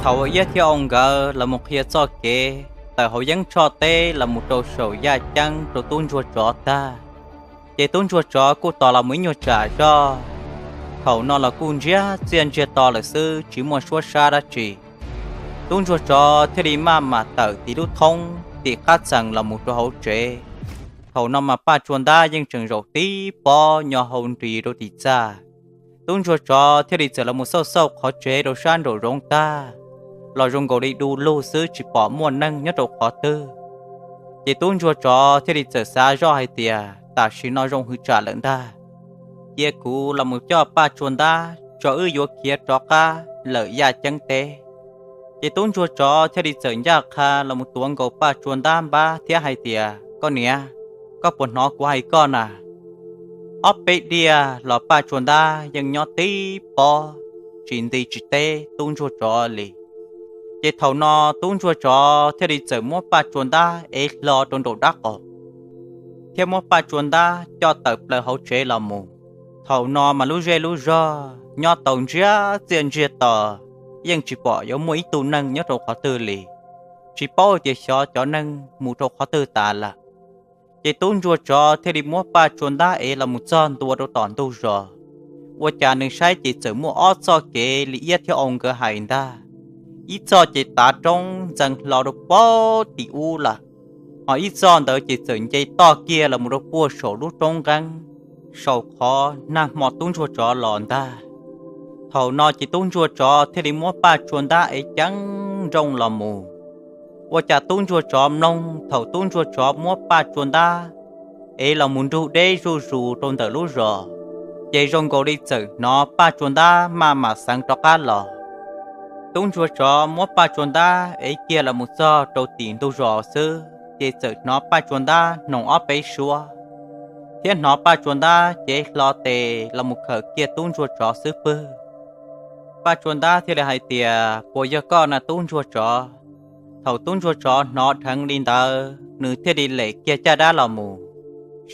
Thaum uas Iab thiab Au nkawd los mus qhia txoj kev tawm hauv yeeb tshoj teb los mus rau saum yaj ceeb rau tub ntsuag tsov tag, ces tub ntsuag tsov kuj tos los mus ib nyuag tsam zoj. Thaum no los kuj ntsiag txiaj ntsiag to lawm xwb, tsis muaj suab sab dab tsi. Tub ntsuag tsov thiaj li maj mam tawm tim lub thoob tim qab txees los mus rau hauv tsev. Thaum no mas Paj Tsua Ntab yeej tseem zaum tib pob nyo hau nris rau tim txaj. Tub ntsuag tsov thiaj li txawm los mus xauj xauj qhov tsev rau sab nraum zoov tag, los zoo nkaus li du lug xwb, tsis pom muaj neeg nyob rau qhov twg. Ces tub ntsuag tsov thiaj li txawm xav zoj hais tias, tam sim no zoo hwv tsam lawm ntag, cia kuv los mus coj Paj Tsua Ntab tso wb yuav khiav rov qab lawm yaj ceeb teb. Ces tub ntsuag tsov thiaj li txawm ncaj qha los mus tuav nkaus Paj Tsua Ntab npab thiab hais tias, koj niam, koj puas hnov kuv hais koj na? Ob peb diav los Paj Tsua Ntab yeej nyob tib pob, tsis nti tsis teb tub ntsuag tsov li. Ces thaum no tub ntsuag tsov thiaj li txawm muab Paj Tsua Ntab ev hlo rau nraum dab qaum, thiab muab Paj Tsua Ntab coj tawm plaws hauv tsev los mus. Thaum no mas lub zej lub zog nyob tau ntsiag txiaj ntsiag to, yeej tsis pom yuav muaj ib tug neeg nyob rau qhov twg li, tsis paub tias xyov cov neeg mus rau qhov twg tas lawm. Ces tub ntsuag tsov thiaj li muab Paj Tsua Ntab ev los mus txog ntua rau tom ntug zos. Ua cas nws saib ces txawm muaj ob txoj kev li Iab thiab Au nkawd hais ntag. Ib txoj ces tav roob ntxeev hlo rau pem tim ub lawm, ho ib txoj ntawd ces txawm nce toj kiag los mus rau puag saum lub roob nqeeb, saum qhov nag hmo tub ntsuag tsov los ntag. Thaum no ces tub ntsuag tsov thiaj li muab Paj Tsua Ntab ev ceev nrooj los mus. Ua cas tub ntsuag tsov mloog thaum tub ntsuag tsov muab Paj Tsua Ntab ev los mus nrug deb zuj zus rau ntawm lub zos, ces zoo nkaus li txawm hnov Paj Tsua Ntab maj mam xeev rov qab los. Tub ntsuag tsov muab Paj Tsua Ntab ev kiag los mus txog rau tim ntug zos xwb, ces txawm hnov Paj Tsua Ntab hnoos ob peb suab, thiab hnov Paj Tsua Ntab cev hlo tes los mus khawm kiag tub ntsuag tsov xub pwg. Paj Tsua Ntab thiaj li hais tias, puas yog koj na tub ntsuag tsov? Thaum tub ntsuag tsov hnov dheev li ntawd, nws thiaj li lem kiag caj dab los mus.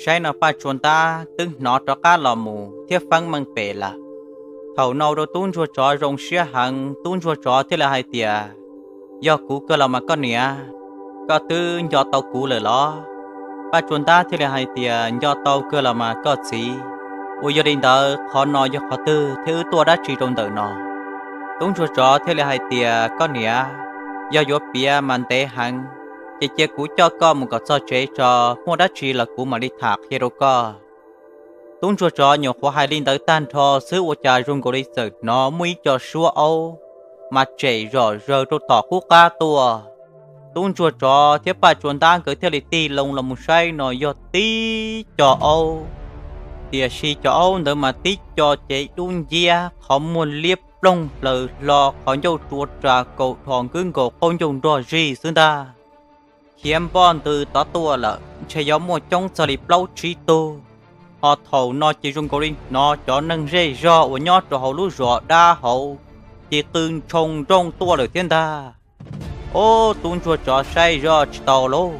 Saib no Paj Tsua Ntab twb hnov rov qab los mus thiab feeb meej pem lawm. Thaum no rau tub ntsuag tsov zoo siab heev, tub ntsuag tsov thiaj li hais tias, yog kuv kawg los mas koj niam, koj twb nco tau kuv lawm los? Paj Tsua Ntab thiaj li hais tias, nco tau kawg los mas koj txiv, uas yog li ntawd qhov no yog qhov twg thiab wb tuaj dab tsi rau ntawm no? Tub ntsuag tsov thiaj li hais tias, koj niam, yog yuav piav mas ntev heev, ces cia kuv coj koj mus kom txog tsev tso, muaj dab tsi los kuv mam li tham qhia rau koj. Tub ntsuag tsov nyuam qhuav hais li ntawd tag nrho xwb ua cas zoo nkaus li txawm hnov muaj ib co suab aub mas tsem zom zaws rau tom qub qab tuaj. Tub ntsuag tsov thiab Paj Tsua Ntab nkawd thiaj li tig loo los mus saib no yog tib co aub, tiam sis cov aub ntawd mas tib co cev dub nciab, qhov muag liab ploog plaws hlo, qhov ncauj tsua ras kaus dhos nkwb nkaus qaub ncaug nrog zig xwb ntag. Khiav npoj ntws tod tuaj lawm ntshe yuav muaj coob txog li plaub tsib tug. Ho thaum no ces zoo nkaus li hnov cov neeg zej zog uas nyob rau hauv lub zos dab hauv ces qw ntshoo nrooj tuaj lawm thiab ntag. Ob, tub ntsuag tsov saib zoj tsis tau lauj,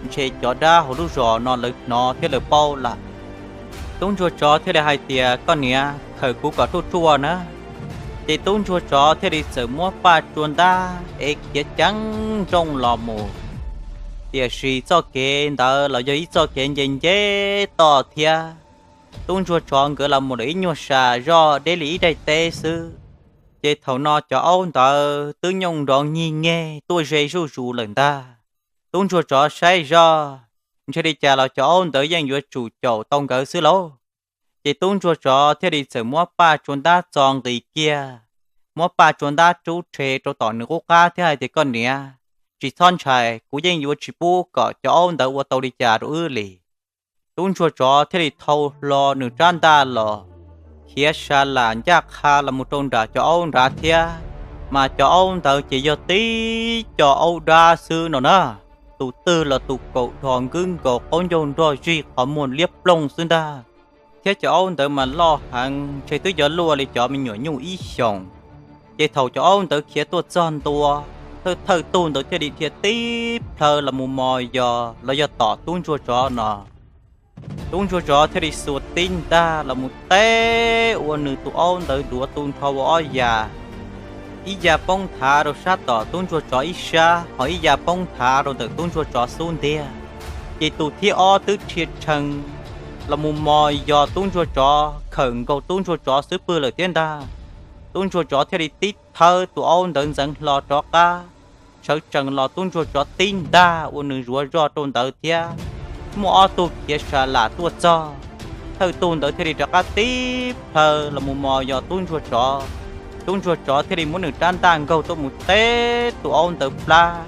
ntshe cov dab hauv lub zos no lawv hnov thiab lawv paub lawm. Tub ntsuag tsov thiaj li hais tias, koj niam, khawm kuv kom ruaj ruaj na. Ces tub ntsuag tsov thiaj li txawm muab Paj Tsua Ntab ev khiav ceev nrooj los mus. Tiam sis txoj kev ntawd los yog ib txoj kev nce nce toj thiab. Tub ntsuag tsov nkawd los mus lawm ib nyuag sam zoj deb li ib daim teb xwb, ces thaum no cov aub ntawd twb nyooj nroov nyig nyeg tuaj ze zuj zus lawm ntag. Tub ntsuag tsov saib zoj, ntshe li cas los cov aub ntawd yeej yuav tsum caum tau nkawd xwb lauj. Ces tub ntsuag tsov thiaj li txawm muab Paj Tsua Ntab txo nqis kiag, muab Paj Tsua Ntab rub rhe rau tom nws qub qab thiab hais tias, koj niam, tsis txhob ntshai, kuv yeej yuav tsis pub kom cov aub ntawd ua tau li cas rau wb li. Tub ntsuag tsov thiaj li thau hlo nws rab ntaj los, khiav sa lam ncaj qha los mus rau nram cov aub nrad thiab, mas cov aub ntawd ces yog tib co aub dab xwb no na. Tus twg los tus kaus dhos nkwb nkaus qaub ncaug nrog zig qhov muag liab ploog xwb ntag. Thiab cov aub ntawd mas loj heev, ntshe twb yuav luaj li cov me nyuam nyuj ib xyoos. Ces thaum cov aub ntawd khiav tuaj txog ntua, thawj thawj tug ntawd thiaj li dhia tib plhaw los mus mos yos los yog tom tub ntsuag tsov no. Tub ntsuag tsov thiaj li xuas tib ntag los mus teb ua nws tus aub ntawd duav tu nrho ua ob yas. ib ya poob nthav rau sab tom tub ntsuag tsov ib sab, ho ib ya poob nthav rau ntawm tub ntsuag tsov xub ntiag. Ces tus thib ob twb rhia rhees los mus mos yos tub ntsuag tsov, khawm nkaus tub ntsuag tsov xub pwg lawm thiab ntag. Tub ntsuag tsov thiaj li tib thawb tus aub ntawd ntxeev hlo rov qab, sawv tsees los tub ntsuag tsov tib ntaj ua nws zuav zog rau ntawd thiab. Muaj ob tug khiav sa lam tuaj txog, thawj tug ntawd thiaj li rov qab tib plhaw los mus mos yos tub ntsuag tsov. Tub ntsuag tsov thiaj li muab nws rab ntaj nkaug tuaj mus teb tus aub ntawd plab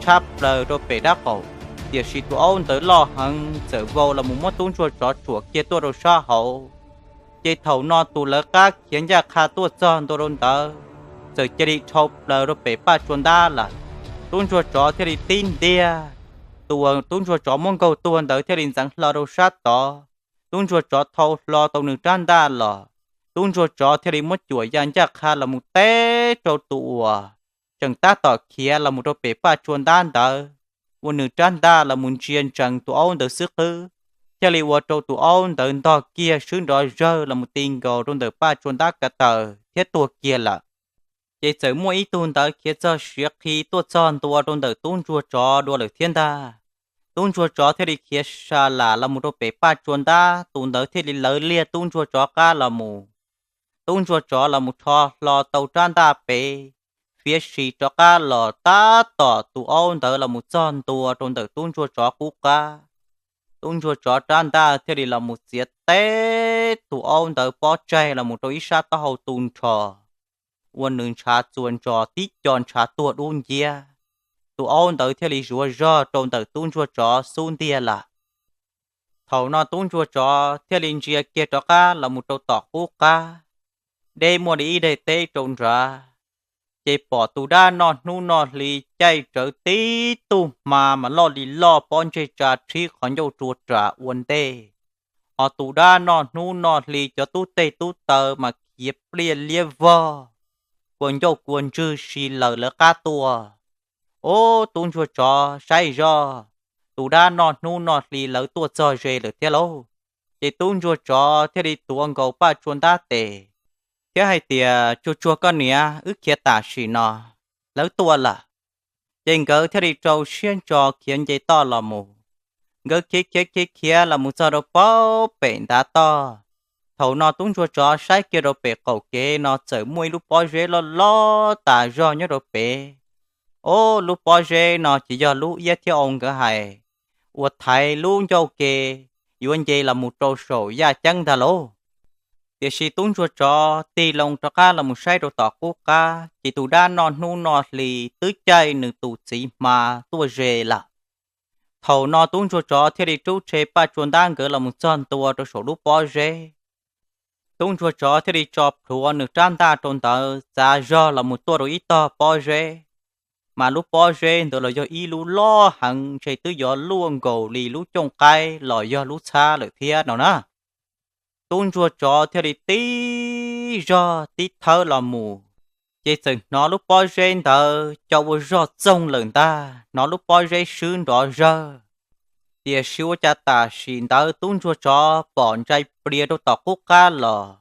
tshab plaws rau pem dab qaum, tiam sis tus aub ntawd loj heev txawm vau los mus muab tub ntsuag tsov tsuam kiag tuaj rau sab hauv. Ces thaum no tus lawv qab khiav ncaj qha tuaj txog ntua rau ntawd, txawm cia li dhau plaws rau pem Paj Tsua Ntab lawm. Tub ntsuag tsov thiaj li tib ntiag, tus uas tub ntsuag tsov muab nkaug tuag ntawd thiaj li ntxeev hlo rau sab tod. Tub ntsuag tsov thau hlo tau nws rab ntaj los, tub ntsuag tsov thiaj li muab cuam ya ncaj qha los mus teb rau tus uas tseem tab tom khiav los mus rau pem Paj Tsua Ntab ntawd, ua nws rab ntaj los mus ntsia ntsees tus aub ntawd xwb qwb, thiaj li ua rau tus aub ntawd ntog kiag swb nrov zawg los mus ti nkaus rau ntawm Paj Tsua Ntab ko taw thiab tuag kiag lawm. Ces txawm muaj ib tug ntawd khiav txog siav qhi tuaj txog ntua rau ntawm tub ntsuag tsov dua lawm thiab ntag. Tub ntsuag tsov thiaj li khiav sa lam los mus rau pem Paj Tsua Ntab, tus ntawd thiaj li lawv liag tub ntsuag tsov qab los mus. Tub ntsuag tsov los mus rho hlo tau rab ntaj pem, fiav si rov qab los tab tom tus aub ntawd los mus txog ntua rau ntawm tub ntsuag tsov qub qab. Tub ntsuag tsov rab ntaj thiaj li los mus txiav teb tus aub ntawd pob tsaig los mus rau ib sab taub hau tu nrho, ua nws ntshav txuas ntsos tib co ntshav tuag dub nciab. Tus aub ntawd thiaj li zuav zog rau ntawm tub ntsuag tsov xub ntiag lawm. Thaum no tub ntsuag tsov thiaj li ntsia kiag rov qab los mus rau tom qub qab, deb muaj li ib daim teb rau nrad. Ces pom tus dab noj hnub noj hli caij rawv tib tug hma mas loj li loj pob ntseg tsa rhib qhov ncauj rua ram ua ntej. Ho tus dab noj hnub noj hli cov tub teg tub taw mas khiav pliaj liab vog, kua ncauj kua ntswg si lawm lawv qab tuaj. Ob, tub ntsuag tsov saib zog, tus dab noj hnub noj hli lawv tuaj txog ze lawm thiab lauj. Ces tub ntsuag tsov thiaj li tuav nkaus Paj Tsua Ntab tes thiab hais tias, Tsuag tsuag koj niam, wb khiav tam sim no, lawv tuaj lawm. Ces nkawd thiaj li rau siab ntso khiav nce toj los mus. Nkawd khiav khiav khiav khiav los mus txog rau pem ntav toj. Thaum no tub ntsuag tsov saib kiag rau pem qaum kev no txawm muaj ib lub pob zeb loj loj tas zog nyob rau pem. Ob, lub pob zeb no ces yog lub iab thiab au nkawd hais, uas thaiv lub ncauj ke yuav nce los mus rau saum yaj ceeb ntag lauj. Tiam sis tub ntsuag tsov tig loo rov qab los mus saib rau tom qub qab, ces tus dab noj hnub noj hli twb caij nws tus txiv hma tuaj ze lawm. Thaum no tub ntsuag tsov thiaj li rub rhe Paj Tsua Ntab nkawd los mus txog ntua rau saum lub pob zeb. Tub ntsuag tsov thiaj li tso plhuav nws rab ntaj rau ntawd txav zog los mus tuaj rau ib tog pob zeb, mas lub pob zeb ntawd los yog ib lub loj heev ntshe twb yuav luaj nkaus li lub cooj qaib los yog lub txhab lawm thiab no na. Tub ntsuag tsov thiaj li tib zog tib thawb los mus, ces txawm hnov lub pob zeb ntawd co ua zog txoog lawm ntag, hnov lub pob zeb swb nrov zawg. Tiam sis ua cas tam sim ntawd tub ntsuag tsov pom ntsais plias rau tom qub qab los.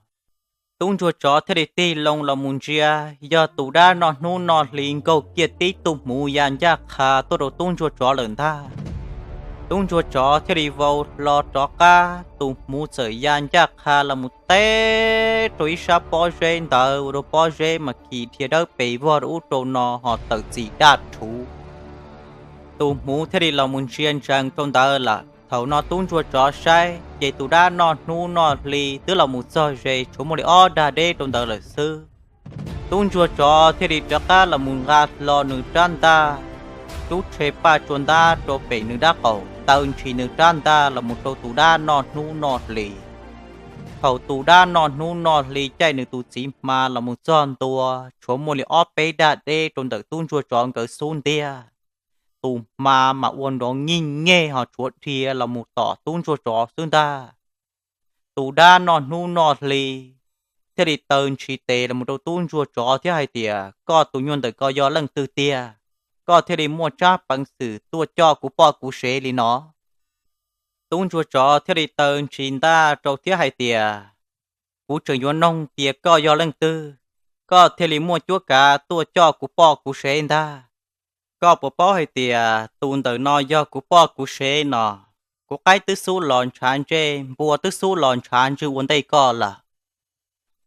Tub ntsuag tsov thiaj li tig loo los mus ntsia, yog tus dab noj hnub noj hli nkaug kiag tib tug hmuv ya ncaj qha tuaj rau tub ntsuag tsov lawm ntag. Tub ntsuag tsov thiaj li vau hlo rov qab, tus hmuv txawm ya ncaj qha los mus teb rau ib sab pob zeb ntawd ua rau pob zeb mas khi dhia dawb pes vog rau ub rau no ho tawm txim daj rhuv. Tus hmuv thiaj li los mus ntsia ntsees rau ntawd lawm. Thaum no tub ntsuag tsov saib ces tus dab noj hnub noj hli twb los mus txog ze tshuav muaj li ob dag deb rau ntawd lawm xwb. Tub ntsuag tsov thiaj li rov qab los mus nqa hlo nws rab ntaj, rub rhe Paj Tsua Ntab rau pem nws dab qaum taw ntshis nws rab ntaj los mus rau tus dab noj hnub noj hli. Thaum tus dab noj hnub noj hli caij nws tus txiv hma los mus txog ntua tshuav muaj li ob peb dag deb rau ntawm tub ntsuag tsov nkawd xub ntiag. Tus hma mas ua nrov nyij nyej ho tshuav dhia los mus tom tub ntsuag tsov xwb ntag. Tus dab noj hnub noj hli thiaj li taw ntshis tes los mus rau tub ntsuag tsov thiab hais tias, Koj tus nyuag ntawm ko yog leej twg tiag? Koj thiaj li muaj tsab peev xwm tuaj coj kuv poj kuv sev li no? Tub ntsuag tsov thiaj li taw ntshis ntaj rau thiab hais tias, Kuv tseem yuav noog tias koj yog leej twg. koj thiaj li muaj cuab kav tuaj coj kuv poj kuv sev ntag. Koj puas paub hais tias tus ntawm no yog kuv poj kuv sev no? Kuv qaib twb xub los ntshav ntsej, npua twb xub los ntshav ntswg ua ntej koj lawm.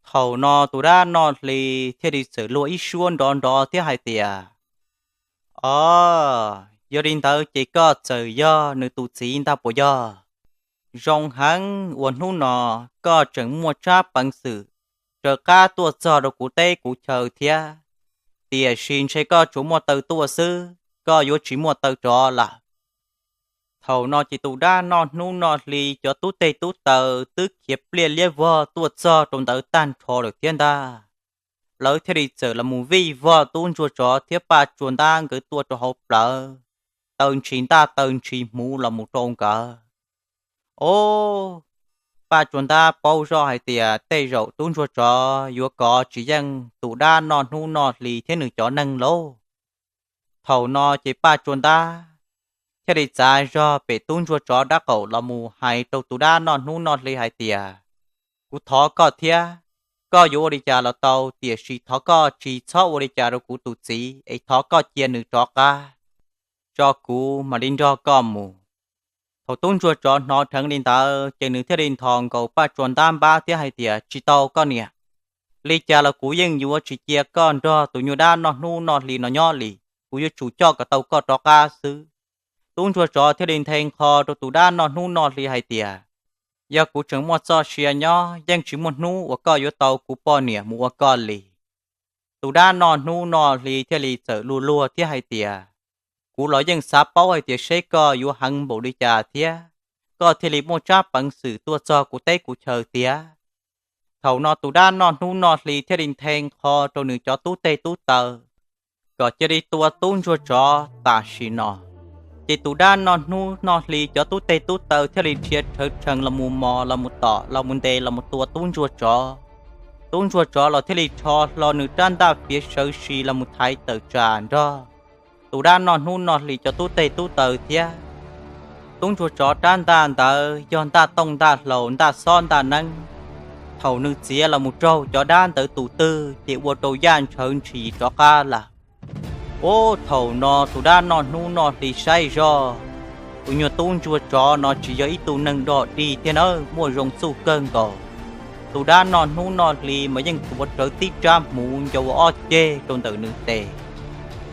Thaum no tus dab noj hli thiaj li txawm luag ib suab nrov nrov thiab hais tias, Os, yog li ntawd ces koj txawm yog nws tus txiv ntag puas yog? Zoo heev uas hnub no koj tseem muaj tsab peev xwm raws qab tuaj txog rau kuv teb kuv chaw thiab, tiam sis ntshe koj tsuas muaj taw tuaj xwb, koj yuav tsis muaj taw rov lawm. Thaum no ces tus dab noj hnub noj hli cov tub teg tub taw twb khiav pliaj liab vog tuaj txog rau ntawd tag nrho lawm thiab ntag. Lawv thiaj li txawm los mus vij vog tub ntsuag tsov thiab Paj Tsua Ntab nkawd tuaj rau hauv plawv, taw ntshis ntaj taw ntshis hmuv los mus rau nkawd. Os, Paj Tsua Ntab paub zoj hais tias tej zaum tub ntsuag tsov yuav kov tsis yeej tus dab noj hnub noj hli thiab nws cov neeg lauj. Thaum no ces Paj Tsua Ntab thiaj li txav zog pem tub ntsuag tsov dab qaum los mus hais rau tus dab noj hnub noj hli hais tias, Kuv thov koj thiab, koj yuav ua li cas los tau, tiam sis thov koj tsis txhob ua li cas rau kuv tus txiv es thov koj cia nws rov qab tso kuv mam li nrog koj mus. Thaum tub ntsuag tsov hnov dheev li ntawd ces nws thiaj li nthos nkaus Paj Tsua Ntab npab thiab hais tias, Tsis tau koj niam, li cas los kuv yeej yuav tsis cia koj nrog tus nyuag dab noj hnub noj hli no nyob li, kuv yuav tsum coj kom tau koj rov qab xwb. Tub ntsuag tsov thiaj li nthe nqho rau tus dab noj hnub noj hli hais tias, Yog kuv tseem muaj txoj sia nyob yeej tsis muaj hnub uas koj yuav tau kuv poj niam mus ua koj li. Tus dab noj hnub noj hli thiaj li txawm luag luag thiab hais tias, Kuv los yeej xav paub hais tias seb koj yuav heev npaum li cas thiab koj thiaj li muaj tsab peev xwm tuaj txog kuv teb kuv chaw tiag. Thaum no tus dab noj hnub noj hli thiaj li nthe nqho rau nws cov tub teg tub taw kom cia li tua tub ntsuag tsov tam sim no. Ces tus dab noj hnub noj hli cov tub teg tub taw thiaj li dhia rhawv rhees los mus mos los mus tom los mus ntes los mus tua tub ntsuag tsov. Tub ntsuag tsov los thiaj li rho hlo nws rab ntaj fiav sawv si los mus thaiv tawm tsam nrog tus dab noj hnub noj hli cov tub teg tub taw thiab. Tub ntsuag tsov rab ntaj ntawd yog ntaj tooj ntaj hlau ntaj xob ntaj neeb. Thaum nws txiav los mus raug cov dab ntawd tus twg ces ua rau yaj ntshawv ntshis rov qab lawm. Ub, thaum no tus dab noj hnub noj hli saib zoj, tus nyuag tub ntsuag tsov no tsis yog ib tug neeg dog dig thiab nawb, muaj zoo txuj kawg nkaus. Tus dab noj hnub noj hli mas yeej tuav rawv tib rab hmuv ncau ua ob ceg rau ntawm nws tes.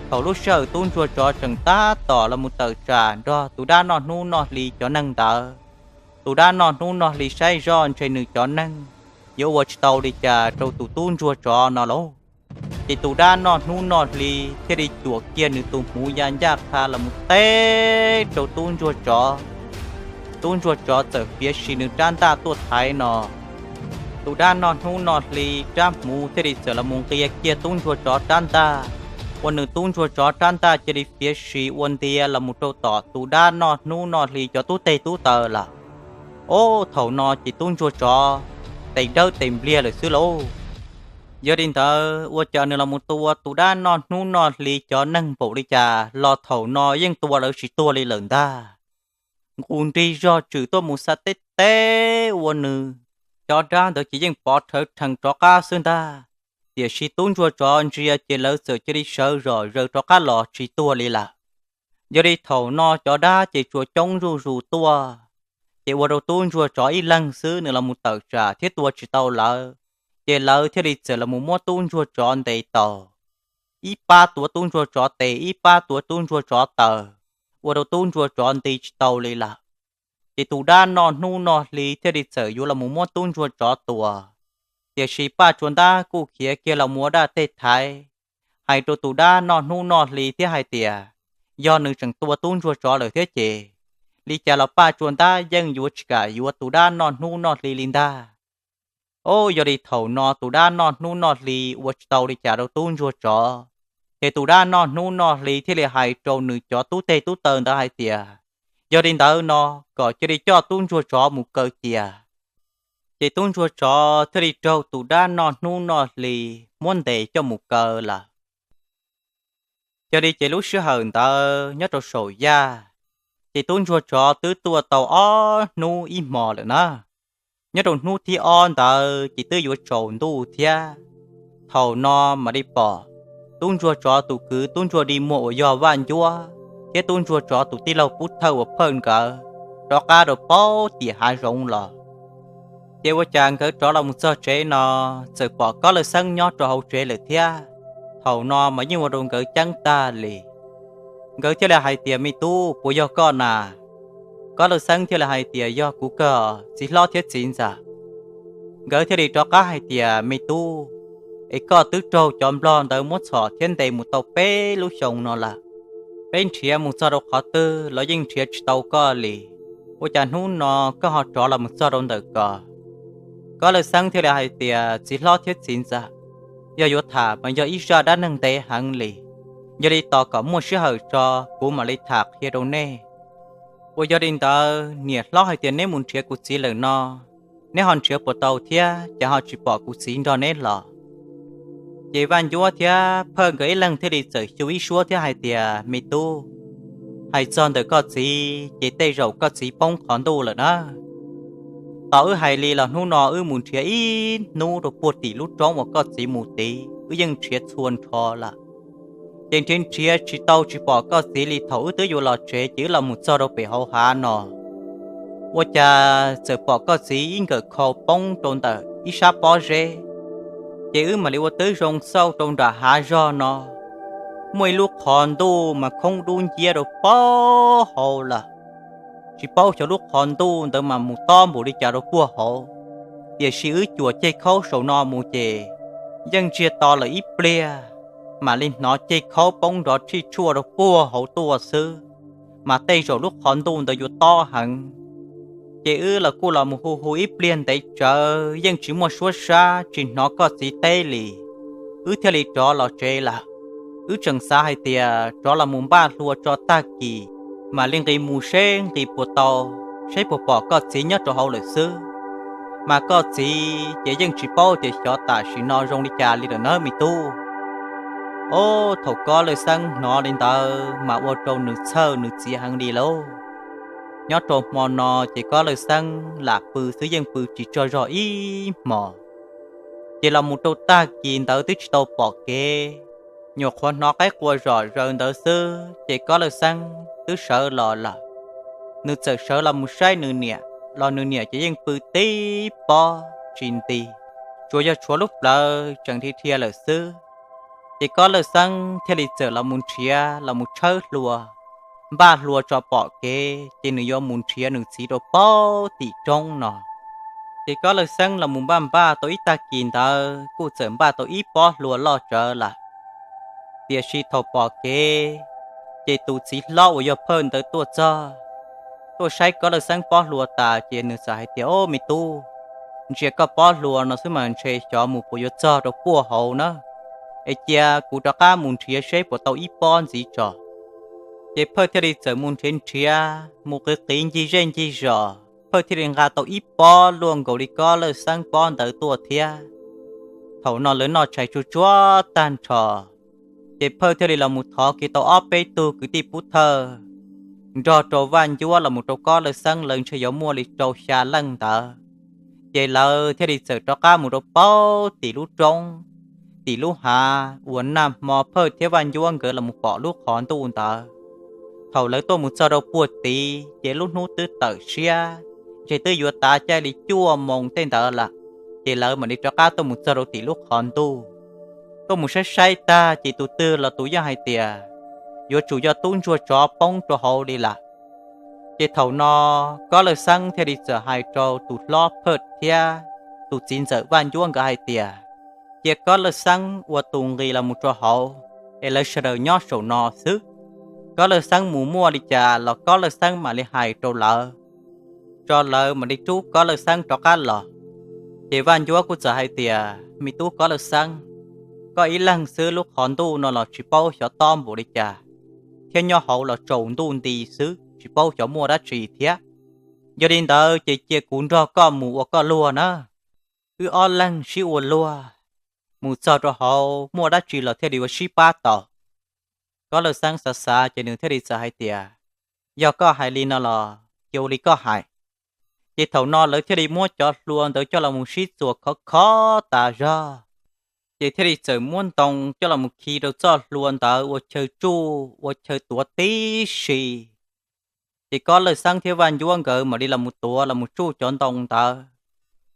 Thaum lub sij hawm tub ntsuag tsov tseem tab tom los mus tawm tsam nrog tus dab noj hnub noj hli cov neeg ntawd, tus dab noj hnub noj hli saib zoj ntshe nws cov neeg yuav ua tsis tau li cas rau tus tub ntsuag tsov no lauj. Ces tus dab noj hnub noj hli thiaj li cuam kiag nws tus hmuv ya ncaj qha los mus teb rau tub ntsuag tsov. Tub ntsuag tsov txawm fiav si nws rab ntaj tuaj thaiv no, tus dab noj hnub noj hli rab hmuv thiaj li txawm los mus nqia kiag tub ntsuag tsov rab ntaj, ua nws tub ntsuag tsov rab ntaj cia li fiav si ua ntia los mus rau tom tus dab noj hnub noj hli cov tub teg tub taw lawm. Ub, thaum no ces tub ntsuag tsov tes dawb tes npliag lawm xwb lauj. Yog li ntawd ua cas nws los mus tua tus dab noj hnub noj hli cov neeg npaum li cas los thaum no yeej tua lawv tsis tuag li lawm ntag. Nqus nrig zog tswm tuaj mus xa teb teb ua nws cov dab ntawd ces yeej pov rhawv rhees rov qab xwb ntag. Tiam sis tub ntsuag tsov ntsia ces lawv txawm cia li sawv zom zaws rov qab los tsis tuag li lawm. Yog li thaum no cov dab ces tsuas coob zuj zus tuaj, ces ua rau tub ntsuag tsov ib leeg xwb nws los mus tawm tsam thiab tua tsis tau lawv, ces lawv thiaj li txawm los mus muab tub ntsuag tsov ntes taus. Ib pab tuav tub ntsuag tsov tes, ib pab tuav tub ntsuag tsov taw, ua rau tub ntsuag tsov nti tsis tau li lawm. Ces tus dab noj hnub noj hli thiaj li txawm yuav los mus muab tub ntsuag tsov tua. Tiam sis Paj Tsua Ntab kuj khiav kiag los mus ua dab tej thaiv, hais rau tus dab noj hnub noj hli thiab hais tias, yog nws tseem tua tub ntsuag tsov lawm thiab ces, li cas los Paj Tsua Ntab yeej yuav tsis kam yuav tus dab noj hnub noj hli li ntag. Ub, yog li thaum no tus dab noj hnub noj hli ua tsis tau li cas rau tub ntsuag tsov, ces tus dab noj hnub noj hli thiaj li hais rau nws cov tub teg tub taw ntawd hais tias, yog li ntawd no kom cia li coj tub ntsuag tsov mus kaw cia. Ces tub ntsuag tsov thiaj li raug tus dab noj hnub noj hli muab ntes coj mus kaw lawm. Yog li ces lub sij hawm ntawd nyob rau saum yaj, ces tub ntsuag tsov twb tuaj tau ob hnub ib hmos lawm na. Nyob rau hnub thib ob ntawd ces twb yuav tsaus ntuj thiab. Thaum no mam li pom tub ntsuag tsov tus kwv tub ntsuag dig muag uas yog Vaj Ncuab thiab tub ntsuag tsov tus tij laug Pub Thawj uas phawj nkawd rov qab rau paub tim hav zoov los. Ces ua cas nkawd rov los mus txog tsev no, txawm pom Kob Lawj Xeeb nyob rau hauv tsev lawm thiab. Thaum no mas yeej ua rau nkawd ceeb tag li. Nkawd thiaj li hais tias, Me tub, puas yog koj na? Kob Lawj Xeeb thiaj li hais tias, Yog kuv kawg, txiv hlob thiab txiv ntxawm. Nkawd thiaj li rov qab hais tias, Me tub, es koj twb raug cov nplog ntawd muab txhom thiab ntes mus tau peb lub xyoo no lawm. Peb nrhiav mus txog rau qhov twg los yeej nrhiav tsis tau koj li. Ua cas hnub no koj ho rov los mus txog rau ntawm ko? Kob Lawj Xeeb thiaj li hais tias, Txiv hlob thiab txiv ntxawm, yog yuav tham mas yog ib zaj dab neeg ntev heev li. Yog li tos kom muaj sij hawm tso kuv mam li tham qhia rau nej. Uas yog li ntawd, niam hlob hais tias neb mus nrhiav kuv txiv lawm no, neb ho nrhiav puas tau thiab, cas ho tsis pom kuv txiv nrog neb los? Ces Vaj Ncuab thiab phawj nkawd ib leeg thiaj li txawm xyu ib suab thiab hais tias, Me tub, hais txog ntawm koj txiv ces tej zaum koj txiv poob qhov ntuj lawm na. Tos wb hais li los hnub no wb mus nrhiav ib hnub rau puag tim lub roob uas koj txiv mus tid, wb yeej nrhiav txhua nrho lawm. Ces nrhiav nrhiav tsis tau tsis pom koj txiv li, thaum wb twb yuav los tsev ces wb los mus txog rau pem hauv hav no, ua cas txawm pom koj txiv ib nkawm khau poob rau ntawm ib sab pob zeb. Ces wb mam li ua tib zoo xauj rau nram hav zog no, muaj ib lub qhov ntuj mas khoob dub nciab rau puag hauv lawm. Tsis paub xyov lub qhov ntuj ntawd mas mus tob npaum li cas rau puag hauv, tiam sis wb cuam ceg khaub saum no mus ces yeej ntsiag to lawm ib pliag, mam li hnov ceg khaub poob nrov rhij tshuaj rau puag hauv tuaj xwb, mas tej zaum lub qhov ntuj ntawd yuav tob heev. Ces wb los kuj los mus hu hu ib pliag ntev tsawv yeej tsis muaj suab sab tsis hnov koj txiv teb li. Wb thiaj li rov los tsev lawm. Wb tseem xav hais tias rov los mus npaj hlua tso tag kis, mam li nqis mus seb nqis puas tau, seb puas pom koj txiv nyob rau hauv lawm xwb. Mas koj txiv ces yeej tsis paub tias xyov tam sim no zoo li cas li lawm nawb me tub. Ob, thaum Kob Lawj Xeeb hnov li ntawd mas ua rau nws txhawj nws txiv heev li lauj. Nyob rau hmo no ces Kob Lawj Xeeb lam pw xwb yeej pw tsis tsaug zog ib hmos. Ces los mus rau tag kis ntawd twb tsis tau pom kev, nyuam qhuav hnov qaib qua zom zaws ntawd xwb ces Kob Lawj Xeeb twb sawv los lawm. Nws txawm sawv los mus saib nws niam, los nws niam ces yeej pw tib pob tsis nti, tsuas yog tshuav lub plawv tseem dhia dhia lawm xwb. Ces Kob Lawj Xeeb thiaj li txawm los mus nrhiav los mus tshawb hlua, npaj hlua tso pom kev ces nws yuav mus nrhiav nws txiv rau puag tim roob no. Ces Kob Lawj Xeeb los mus npaj npaj tau ib tag kis ntawd kuj txawm npaj tau ib pob hlua loj tsawv lawm. Tiam sis thaum pom kev, ces tus txiv hlob uas yog Phawj ntawd tuaj txog, tuaj saib Kob Lawj Xeeb pob hlua tas ces nws txawm hais tias, Ob, me tub, ntsia koj pob hlua no xwb mas ntshe xyov mus puas yuav txog rau puag hauv na. Es cia kuv rov qab mus nrhiav seb puas tau ib pob ntxiv tso. Ces Phawj thiaj li txawm mus nrhiav nrhiav mus qiv qiv ncig zej ncig zos, Phawj thiaj li nqa tau ib pob luaj nkaus li Kob Lawj Xeeb pob ntawd tuaj thiab. Thaum no lawv noj tshais tsuag tsuag tag nrho, ces Phawj thiaj li los mus thov kiag tau ob peb tug kwv tij Pub Thawj nrog rau Vaj Ncuab los mus rau Kob Lawj Xeeb, lawv ntshe yuav muaj li rau xya leej ntawd. Ces lawv thiaj li txawm rov qab mus rau puag tim lub roob, tim lub hav uas nag hmo Phawj thiab Vaj Ncuab nkawd los mus pom lub qhov ntuj ntawd. Thaum lawv tuaj mus txog rau puag tid ces lub hnub twb tawm siab, ntshe twb yuav tav caij li cuaj moos tej ntawd lawm. Ces lawv mam li rov qab tuaj mus txog rau tim lub qhov ntuj. Tuaj mus saib saib tag ces tus twg los tus yeej hais tias yuav tsum yog tub ntsuag tsov poob rau hauv li lawm. Ces thaum no Kob Lawj Xeeb thiaj li txawm hais rau tus hlob Phawj thiab tus txiv ntxawm Vaj Ncuab nkawd hais tias, cia Kob Lawj Xeeb ua tus nqis los mus rau hauv, es lawv sawv daws nyob saum no xwb. Kob Lawj Xeeb mus muaj li cas los Kob Lawj Xeeb mam li hais rau lawv, tso lawv mam li rub Kob Lawj Xeeb rov qab los. Ces Vaj Ncuab kuj txawm hais tias, me tub Kob Lawj Xeeb, koj ib leeg xwb lub qhov ntuj no los tsis paub xyov tob npaum li cas, thiab nyob hauv los tsaus ntuj nti xwb tsis paub xyov muaj dab tsi thiab. Yog li ntawd ces cia kuv nrog koj mus ua koj luag na. Wb ob leeg sib ua luag, mus txog rau hauv muaj dab tsi los thiaj li ua sib pab tau. Kob Lawj Xeeb xav xav ces nws thiaj li txawm hais tias, yog koj hais li no los cia ua li koj hais. Ces thaum no lawv thiaj li muab cov hlua ntawd coj los mus sib txuas khov khov tas zog. ces thiaj li txawm muab ntoo coj los mus khi rau txoj hlua ntawd ua chaw tsuj ua chaw tuav tib si. Ces Kob Lawj Xeeb thiab Vaj Ncuab nkawd mam li los mus tuav los mus tsuj cov ntoo ntawd,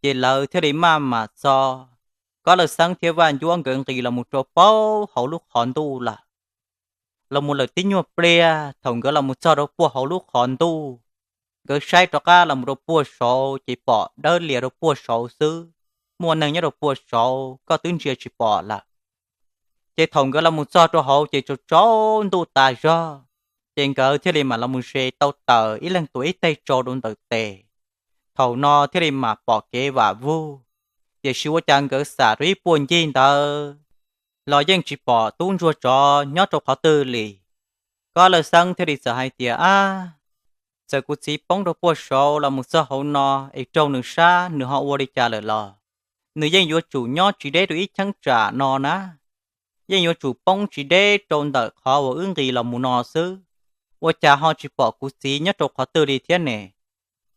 ces lawv thiaj li maj mam txog. Kob Lawj Xeeb thiab Vaj Ncuab nkawd nqis los mus rau puag hauv lub qhov ntuj lawm. Los mus lawm tib nyuag pliag, thaum nkawd los mus txog rau puag hauv lub qhov ntuj, nkawd saib rov qab los mus rau puag saud ces pom dawb lias rau puag saud xwb, muaj neeg nyob rau puag saud koj twb ntsia tsis pom lawm. Ces thaum nkawd los mus txog rau hauv ces tsaus tsaus ntuj tas zog, ces nkawd thiaj li mam los mus ze tau taws ib leeg tuav ib teg tsau rau ntawm tes. Thaum no thiaj li mam pom kev vam vuj, tiam sis ua cas nkawd xam rau ib puag ncig ntawd los yeej tsis pom tub ntsuag tsov nyob rau qhov twg li. Kob Lawj Xeeb thiaj li txawm hais tias, Ab, txawm kuv txiv poob rau puag saud los mus txog hauv no es raug nws sab nws ho ua li cas lawm los nws yeej yuav tsum nyob tsis deb rau ib cheeb tsam no na, yeej yuav tsum poob tsis deb rau ntawm qhov uas wb nqis los mus no xwb, ua cas ho tsis pom kuv txiv nyob rau qhov twg li thiab ne?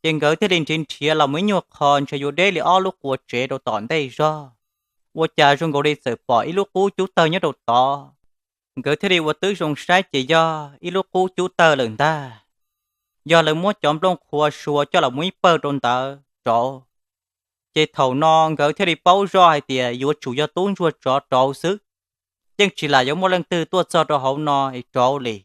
Ces nkawd thiaj li nrhiav nrhiav los mus ib nyuag qho ntshe yuav deb li ob lub qua tsev rau tom ntej zog, ua cas zoo nkaus li txawm pom ib lub qub cub tawg nyob rau tod. Nkawd thiaj li ua tib zoo saib ces yog ib lub qub cub tawg lawm ntag, yog lawv muab cov nplooj qhuav sua coj los mus ib pawg rau ntawd rauv. Ces thaum no nkawd thiaj li paub zoj hais tias yuav tsum yog tub ntsuag tsov rauv xwb, yeej tsis lam yuav muaj leej twg tuaj txog rau hauv no es rauv li.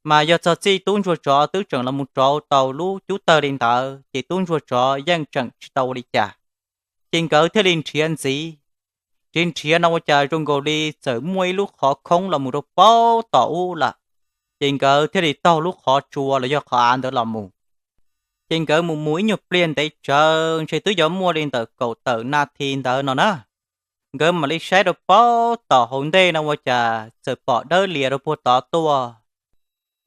Mas yog txog txij tub ntsuag tsov twb tseem los mus rauv tau lub cub tawg li ntawd ces tub ntsuag tsov yeej tseem tsis tau ua li cas. Ces nkawd thiaj li nrhiav ntxiv. Nrhiav nrhiav no ua cas zoo nkaus li txawm muaj ib lub qhov khoob los mus rau puag tom ub lawm. Ces nkawd thiaj li taug lub qhov tsua los yog qhov av ntawd los mus. Ces nkawd mus mus ib nyuag pliag ntev tsawv ntshe twb yuav muaj li ntawm kaum tawm nas this ntawd no na, nkawd mam li saib rau puag tom hauv ntej no ua cas txawm pom dawb lias rau puag tod tuaj.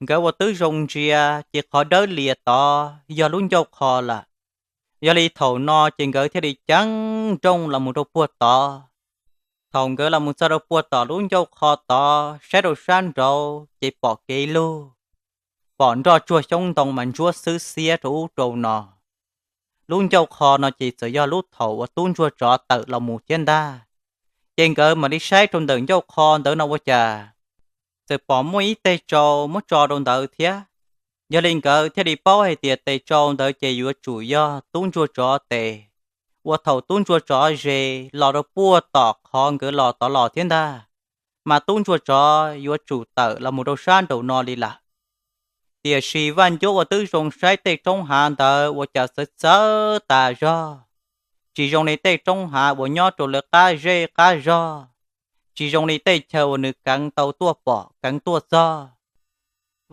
Nkawd ua tib zoo ntsia ces qhov dawb lias tod yog lub ncauj qho lawm. Yog li thaum no ces nkawd thiaj li ceev nrooj los mus rau puag tod. Thaum nkawd los mus txog rau puag tom lub ncauj qho tod saib rau sab nraud ces pom kev lug, pom nroj tsuag xyoob ntoo mas ntsuab xwb xiab rau ub rau no. Lub ncauj qho no ces txawm yog lub thaum uas tub ntsuag tsov tawm los mus thiab ntag. Ces nkawd mam li saib rau ntawm ncauj qho ntawd no ua cas txawm pom muaj ib teg tsau muab tso rau ntawd thiab. Yog li nkawd thiaj li paub hais tias tes tsau ntawd ces yuav tsum yog tub ntsuag tsov tes, ua thaum tub ntsuag tsov ze los rau puag tom qhov nkawd los tod los thiab ntag, mas tub ntsuag tsov yuav tsum tawm los mus rau sab nraum no li lawm. Tiam sis Vaj Ncuab ua tib zoo saib tej roob hav ntawd ua cas txawv txawv tas zog, tsis zoo li tej roob hav uas nyob rau lawv qab zej qab zog, tsis zoo li tej chaw uas nws keev tau tuaj pom keev tuaj txog.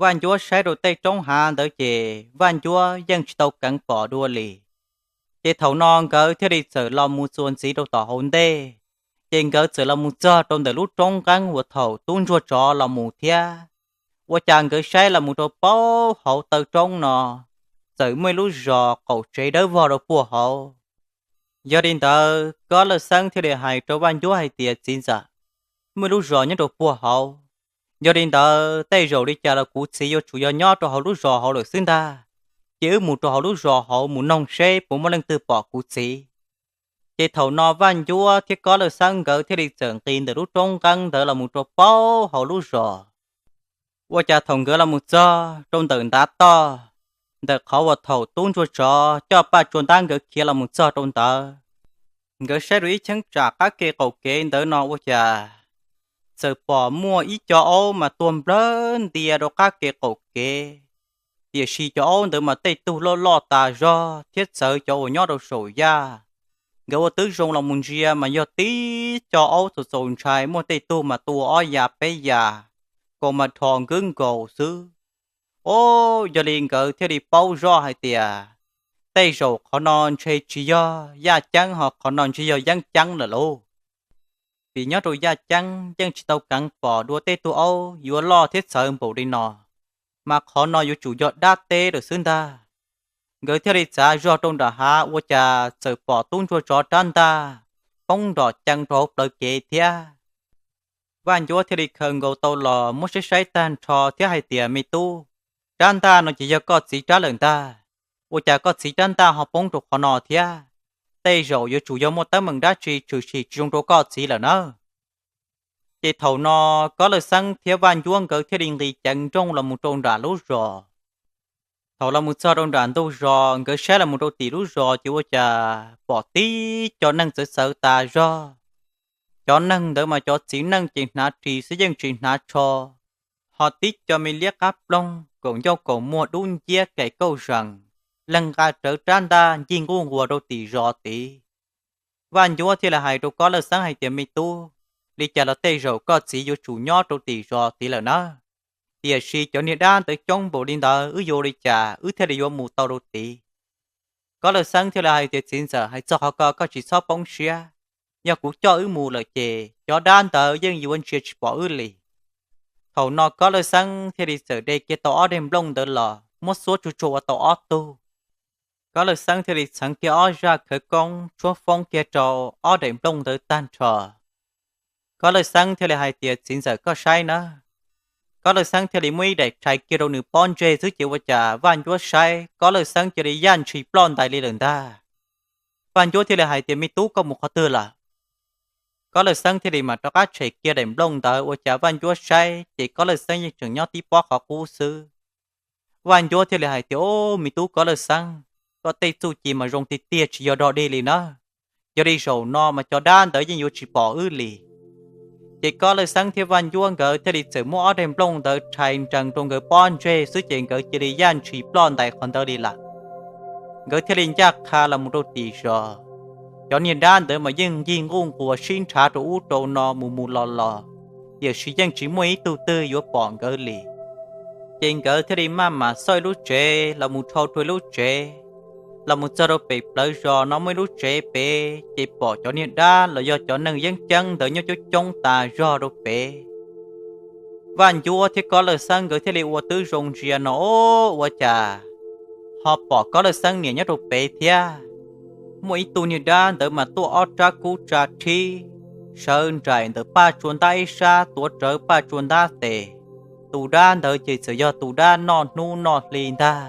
Vaj Ncuab saib rau tej roob hav ntawd ces Vaj Ncuab yeej tsis tau keev pom dua li. Ces thaum no nkawd thiaj li txawm los mus txuas ntxiv rau tom hauv ntej, ces nkawd txawm los mus txog rau ntawm lub roob nqeeb uas thaum tub ntsuag tsov los mus thiab. Ua cas nkawd saib los mus rau puag hauv taw roob no, txawm muaj ib lub zos qaum tsev dawb vog rau puag hauv. Yog li ntawd Kob Lawj Xeeb thiaj li hais rau Vaj Ncuab hais tias, Txiv ntxawm, muaj ib lub zos nyob rau puag hauv. Yog li ntawd tej zaum li cas los kuv txiv yuav tsum yog nyob rau hauv lub zos hauv lawm xwb ntag. Ces wb mus rau hauv lub zos hauv mus noog seb puas muaj leej twg pom kuv txiv. Ces thaum no Vaj Ncuab thiab Kob Lawj Xeeb nkawd thiaj li txawm nqis ntawm lub roob nqeeb ntawd los mus rau puag hauv lub zos. Ua cas thaum nkawd los mus txog rau ntawm ntav toj, ntawm qhov uas thaum tub ntsuag tsov coj Paj Tsua Ntab nkawd khiav los mus txog rau ntawd, nkawd saib rau ib cheeb tsam qab ke qaum kev ntawd no ua cas txawm pom muaj ib co aub mas tuag nplawg ntia rau qab ke qaum kev. Tiam sis cov aub ntawd mas tej tug loj loj tas zog thiab txawv cov uas nyob rau saum yaj. Nkawd ua tib zoo los mus ntsia mas yog tib co aub txaus txaus ntshai, muaj tej tug mas tua ob yas peb yas, kaus mas dhos nkwb nkaus xwb. Os, yog li nkawd thiaj li paub zoj hais tias tej zaum qhov no ntshe tsis yog yaj ceeb, ho qhov no ntshe yog yeeb ceeb lawm lauj. Vim nyob rau yaj ceeb yeej tsis tau keev pom dua tej tug aub yuav loj thiab txawv npaum li no, mas qhov no yuav tsum yog dab teb lawm xwb ntag. Nkawd thiaj li txav zog rau nram hav ua cas txawm pom tub ntsuag tsov rab ntaj poob nrom cees rau hauv plawv kev thiab. Vaj Ncuab thiaj li khaws nkaus tau los muab saib saib tag nrho thiab hais tias, Me tub, rab ntaj no ces yog koj txiv rab lawm ntag. Ua cas koj txiv rab ntaj ho poob rau qhov no thiab? tej zaum yuav tsum yog muaj teeb meem dab tsi tshwm sim tsis zoo rau koj txiv lawm na. Ces thaum no Kob Lawj Xeeb thiab Vaj Ncuab nkawd thiaj li nqis ceev nrooj los mus rau nram lub zos. Thaum los mus txog rau nram ntug zos, nkawd saib los mus rau tim lub zos ces ua cas pom tib co neeg txawv txawv tas zog. Cov neeg ntawd mas cov txiv neej ces hnav ris xwb yeej tsis hnav tsho, ho tib co me liab qab ploog, kaum ncauj kaum muag dub nciab kem kauj zees, leeg nqa rawv rab ntaj ncig nquj nquas rau tim zos tid. Vaj Ncuab thiaj li hais rau Kob Lawj Xeeb hais tias, Me tub, li cas los tej zaum koj txiv yuav tsum nyob rau tim zos tid lawm na. Tiam sis cov niag dab ntawd coob npaum li ntawd wb yuav ua li cas wb thiaj li yuav mus tau rau tid? Kob Lawj Xeeb thiaj li hais tias, Txiv ntxawm, hais txog qhov ko koj tsis txhob poob siab. Yog kuv coj wb mus lawm ces cov dab ntawd yeej yuav ntsia tsis pom wb li. Thaum no Kob Lawj Xeeb thiaj li txawm de kiag tau ob daim nplooj ntawd los muab xuab tsuag tsuag ua tau ob tug. Kob Lawj Xeeb thiaj li txheev kiag ob zaj khawv koob tshuab foob kiag rau ob daim nplooj ntawd tag nrho. Kob Lawj Xeeb thiaj li hais tias, Txiv ntxawm, koj saib na. Kob Lawj Xeeb thiaj li muab ib daim rhais kiag rau nws pob ntseg xwb ces ua cas Vaj Ncuab saib Kob Lawj Xeeb cia li yaj ntshis ploj ntais li lawm ntag. Vaj Ncuab thiaj li hais tias, Me tub, koj mus qhov twg lawm? Kob Lawj Xeeb thiaj li mam rov qab tshem kiag daim nplooj ntawd ua cas Vaj Ncuab saib ces Kob Lawj Xeeb yeej tseem nyob tib pob qhov qub xwb. Vaj Ncuab thiaj li hais tias, Au, me tub Kob Lawj Xeeb, koj tej txuj ci mas zoo tiag tiag tsis yog dog dig li na. Yog li zaum no mas cov dab ntawd yeej yuav tsis pom wb li. Ces Kob Lawj Xeeb thiab Vaj Ncuab nkawd thiaj li txawm muab ob daim nplooj ntawd rhais nrees rau nkawd pob ntseg xwb ces nkawd cia li yaj ntshis ploj ntais qhov ntawd li lawm. Nkawd thiaj li ncaj qha los mus rau tim zos. Cov niag dab ntawd mas yeej ncig nquj nquas sib nrhav rau ub rau no mus mus los los, tiam sis yeej tsis muaj ib tug twg yuav pom nkawd li. Ces nkawd thiaj li maj mam xauj ib lub tsev los mus dhau rau ib lub tsev, los mus txog rau pem plawv zos no muaj ib lub tsev pem ces pom cov niag dab los yog cov neeg yeeb ceeb ntawd nyob coob coob tas zog rau pem. Vaj Ncuab thiab Kob Lawj Xeeb nkawd thiaj li ua tib zoo ntsia no, Au, ua cas ho pom Kob Lawj Xeeb niam nyob rau pem thiab? Muaj ib tug niag dab ntawd mas tuaj ob rab kub tsa rhib, sawv nraim ntawm Paj Tsua Ntab ib sab tuav rawv Paj Tsua Ntab tes. Tus dab ntawd ces txawm yog tus dab noj hnub noj hli ntag.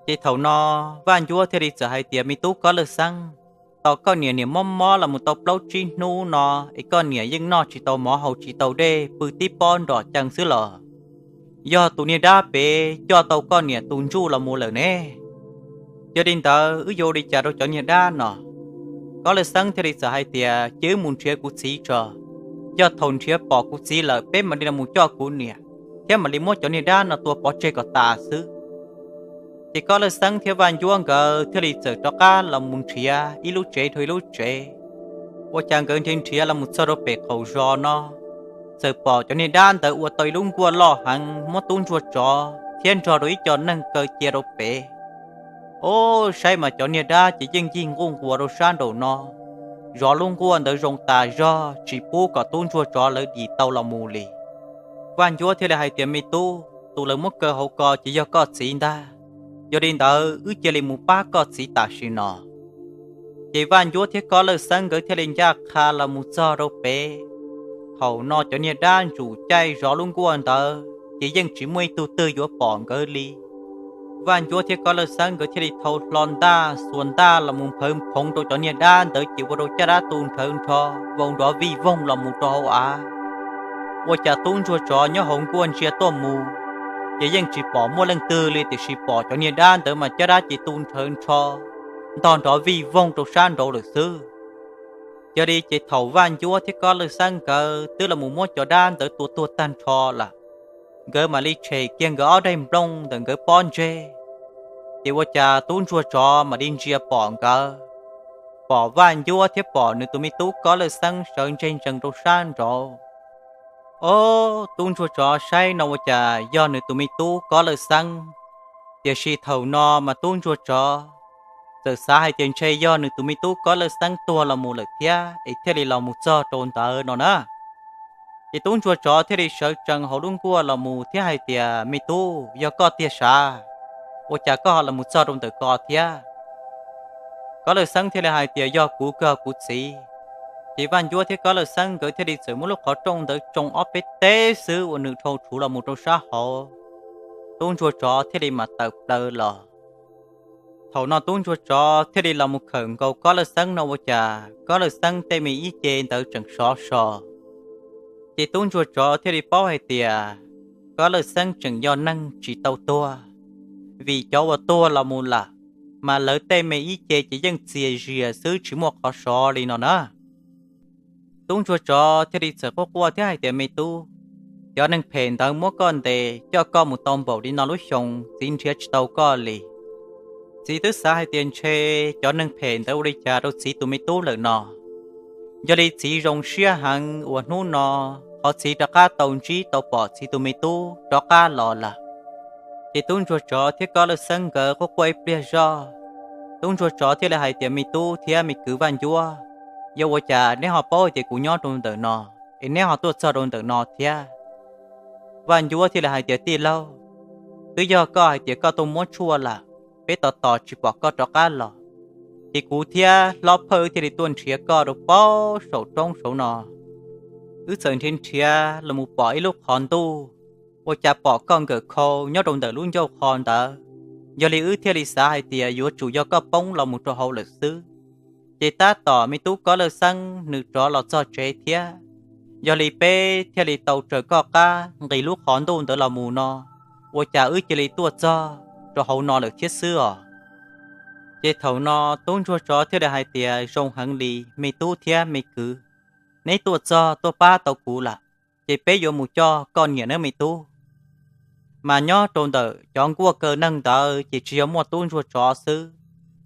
Ces thaum no Vaj Ncuab thiaj li txawm hais tias, Me tub Kob Lawj Xeeb, tau koj niam niam mob mob los mus tau plaub tsib hnub no es koj niam yeej noj tsis tau mov haus tsis tau dej pw tib pob nrom cees xwb los yog tus niag dab pem coj tau koj niam tus ntsuj los mus lawm ne. Yog li ntawd wb yuav ua li cas rau cov niag dab no? Kob Lawj Xeeb thiaj li txawm hais tias, Cia wb mus nrhiav kuv txiv tso. Yog thaum nrhiav pom kuv txiv lawm peb mam li los mus coj kuv niam, thiab mam li muab cov niag dab no tua pov tseg kom tas xwb. Ces Kob Lawj Xeeb thiab Vaj Ncuab nkawd thiaj li txawm rov qab los mus nrhiav ib lub tsev dhau ib lub tsev. Ua cas nkawd nrhiav nrhiav los mus txog rau pem qaum zos no, txawm pom cov niag dab ntawd ua tau ib lub nkuaj loj heev muab tub ntsuag tsov thiab nrog rau ib co neeg kaw cia rau pem. Au, saib mas cov niag dab ces yeej ncig nquj nquas rau sab nraum no, zov lub nkuaj ntawd zoo tas zog tsis pub kom tub ntsuag tsov lawv dim tau los mus li. Vaj Ncuab thiaj li hais tias, Me tub, tus lawv muab kaw hauv ko ces yog koj txiv ntag. Yog li ntawd wb cia li mus pab koj txiv tam sim no. Ces Vaj Ncuab thiab Kob Lawj Xeeb nkawd thiaj li ncaj qha los mus txog rau pem. Thaum no cov niag dab ntsuj caij zov lub nkuaj ntawd ces yeej tsis muaj ib tug twg yuav pom nkawd li. Vaj Ncuab thiab Kob Lawj Xeeb nkawd thiaj li thau hlo ntaj xuas ntaj los mus nphawv nphoov rau cov niag dab ntawd ces ua rau caj dab tu nrhawv nrho, vau nrov vij voog los mus rau hauv av. Ua cas tub ntsuag tsov nyob hauv nkuaj ntsia tuaj mus, ces yeej tsis pom muaj leej twg li tiam sis pom cov niag dab ntawd mas caj dab ces tu nrhawv nrho, ntog nrov vij voog rau sab nraud lawm xwb. Yog li ces thaum Vaj Ncuab thiab Kob Lawj Xeeb nkawd twb los mus muab cov dab ntawd tua tuag tag nrho lawm, nkawd mam li tshem kiag nkawd ob daig nplooj ntawm nkawd pob ntseg, ces ua cas tub ntsuag tsov mam li ntsia pom nkawd, pom Vaj Ncuab thiab pom nws tus me tub Kob Lawj Xeeb sawv ntseg ntsees rau sab nraud. Ob, tub ntsuag tsov saib no ua cas yog nws tus me tub Kob Lawj Xeeb, tiam sis thaum no mas tub ntsuag tsov txawm xav hais tias ntshe yog nws tus me tub Kob Lawj Xeeb tuag los mus lawm thiab es thiaj li los mus txog rau ntawd no na. Ces tub ntsuag tsov thiaj li sawv tsees hauv lub nkuaj los mus thiab hais tias, Me tub, yog koj tiag sav, ua cas koj ho los mus txog rau ntawm ko thiab? Kob Lawj Xeeb thiaj li hais tias, Yog kuv, koj yog kuv txiv. Ces Vaj Ncuab thiab Kob Lawj Xeeb nkawd thiaj li txawm muab lub qhov rooj ntawd tsoo ob peb teg xwb ua nws dhau rhuv los mus rau sab hauv, tub ntsuag tsov thiaj li mam tawm plaws los. Thaum no tub ntsuag tsov thiaj li los mus khawm nkaus Kob Lawj Xeeb no ua cas Kob Lawj Xeeb tej me ib ce ntawd tseem sov so. Ces tub ntsuag tsov thiaj li paub hais tias Kob Lawj Xeeb tseem yog neeg tsis tau tuag, vim cov uas tuag los mus lawm, mas lawv tej me ib ce ces yeej txias zias xwb tsis muaj qhov sov li no na. Tub ntsuag tsov thiaj li txawm quaj quaj thiab hais tias, Me tub, cov neeg phem ntawd muab koj ntes coj koj mus tau npaum li no lub xyoo, txiv nrhiav tsis tau koj li. Txiv twb xav hais tias ntshe cov neeg phem ntawd ua li cas rau txiv tus me tub lawm no. Yog li txiv zoo siab heev uas hnub no qhov txiv rov qab tau ntsib tau pom txiv tus me tub rov qab los lawm. Ces tub ntsuag tsov thiab Kob Lawj Xeeb nkawd quaj quaj ib pliag zog, tub ntsuag tsov thiaj li hais tias, Me tub thiab me kwv Vaj Ncuab, yog ua cas neb ho paub tias kuv nyob rau ntawm no, es neb ho tuaj txog rau ntawm no thiab? Vaj Ncuab thiaj li hais tias, Tij laug, twb yog koj hais tias koj tuaj muab tshuaj lawm, peb tos tos tsis pom koj rov qab los, ces kuv thiab hlob phawj thiaj li tuaj nrhiav koj rau pab saum roob saud no. Wb txawm nrhiav nrhiav los mus pom ib lub qhov ntuj, ua cas pom koj nkawm khau nyob rau ntawm lub ncauj qhov ntawd. Yog li wb thiaj li xav hais tias yuav tsum yog koj poob los mus rau hauv lawm xwb. Ces tab tom me tub Kob Lawj Xeeb nws rov los txog tsev thiab, yog li peb thiaj li tau raws koj qab nqis lub qhov ntuj ntawd los mus no, ua cas wb cia li tuaj txog rau hauv no lawm thiab xwb os. Ces thaum no tub ntsuag tsov thiaj li hais tias, Zoo heev li me tub thiab me kwv, neb tuaj txog tuaj pab tau kuv lawm, ces peb yuav mus coj koj niam nawb me tub. Mas nyob rau ntawm cov nkuaj kaw neeg ntawd ces tsis yog muaj tub ntsuag tsov xwb,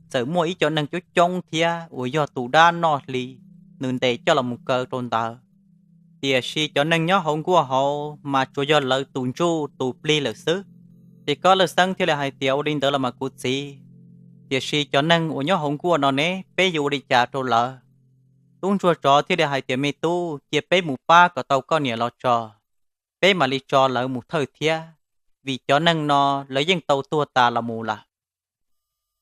txawm muaj ib co neeg coob coob thiab uas yog tus dab noj hli nws ntes coj los mus kaw rau ntawd. Tiam sis cov neeg nyob hauv nkuaj hauv mas tsuas yog lawv tus ntsuj tus plig lawm xwb. Ces Kob Lawj Xeeb thiaj li hais tias, Ua li ntawd los mas kuv txiv, tiam sis cov neeg uas nyob hauv nkuaj no ne, peb yuav ua li cas rau lawv? Tub ntsuag tsov thiaj li hais tias, Me tub, cia peb mus pab kom tau koj niam los tso, peb mam li tso lawv mus thawj thiab, vim cov neeg no lawv yeej tau tuag tas los mus lawm.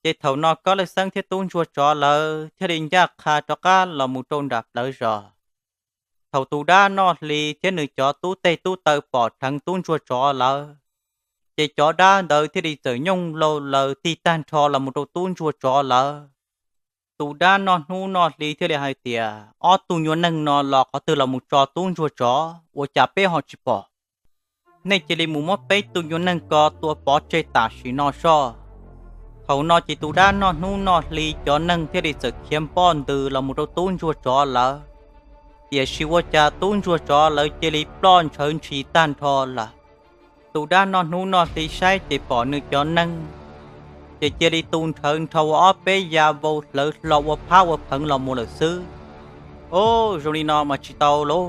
Ces thaum no Kob Lawj Xeeb thiab tub ntsuag tsov lawv thiaj li ncaj qha rov qab los mus rau nram plawv zos. Thaum tus dab noj hli thiab nws cov tub teg tub taw pom dheev tub ntsuag tsov lawv, ces cov dab ntawd thiaj li txawm nyooj laus laws tig tag nrho los mus rau tub ntsuag tsov lawv. Tus dab noj hnub noj hli thiaj li hais tias, Ob tug nyuag neeg no los qhov twg los mus tso tub ntsuag tsov ua cas peb ho tsis pom? Nej cia li mus muab peb tug nyuag neeg ko tua pov tseg tam sim no soj. Thaum no ces tus dab noj hnub noj hli cov neeg thiaj li txawm khiav npoj ntws los mus rau tub ntsuag tsov lawv. Tiam sis ua cas tub ntsuag tsov lawv cia li ploj ntshaw ntshis tag nrho lawm. Tus dab noj hnub noj hli saib ces pom nws cov neeg, ces cia li tu nrhawv nrho ua ob peb ya vau hlawv hlo ua phab ua pheev los mus lawm xwb. Au, zoo li no mas tsis tau lauj.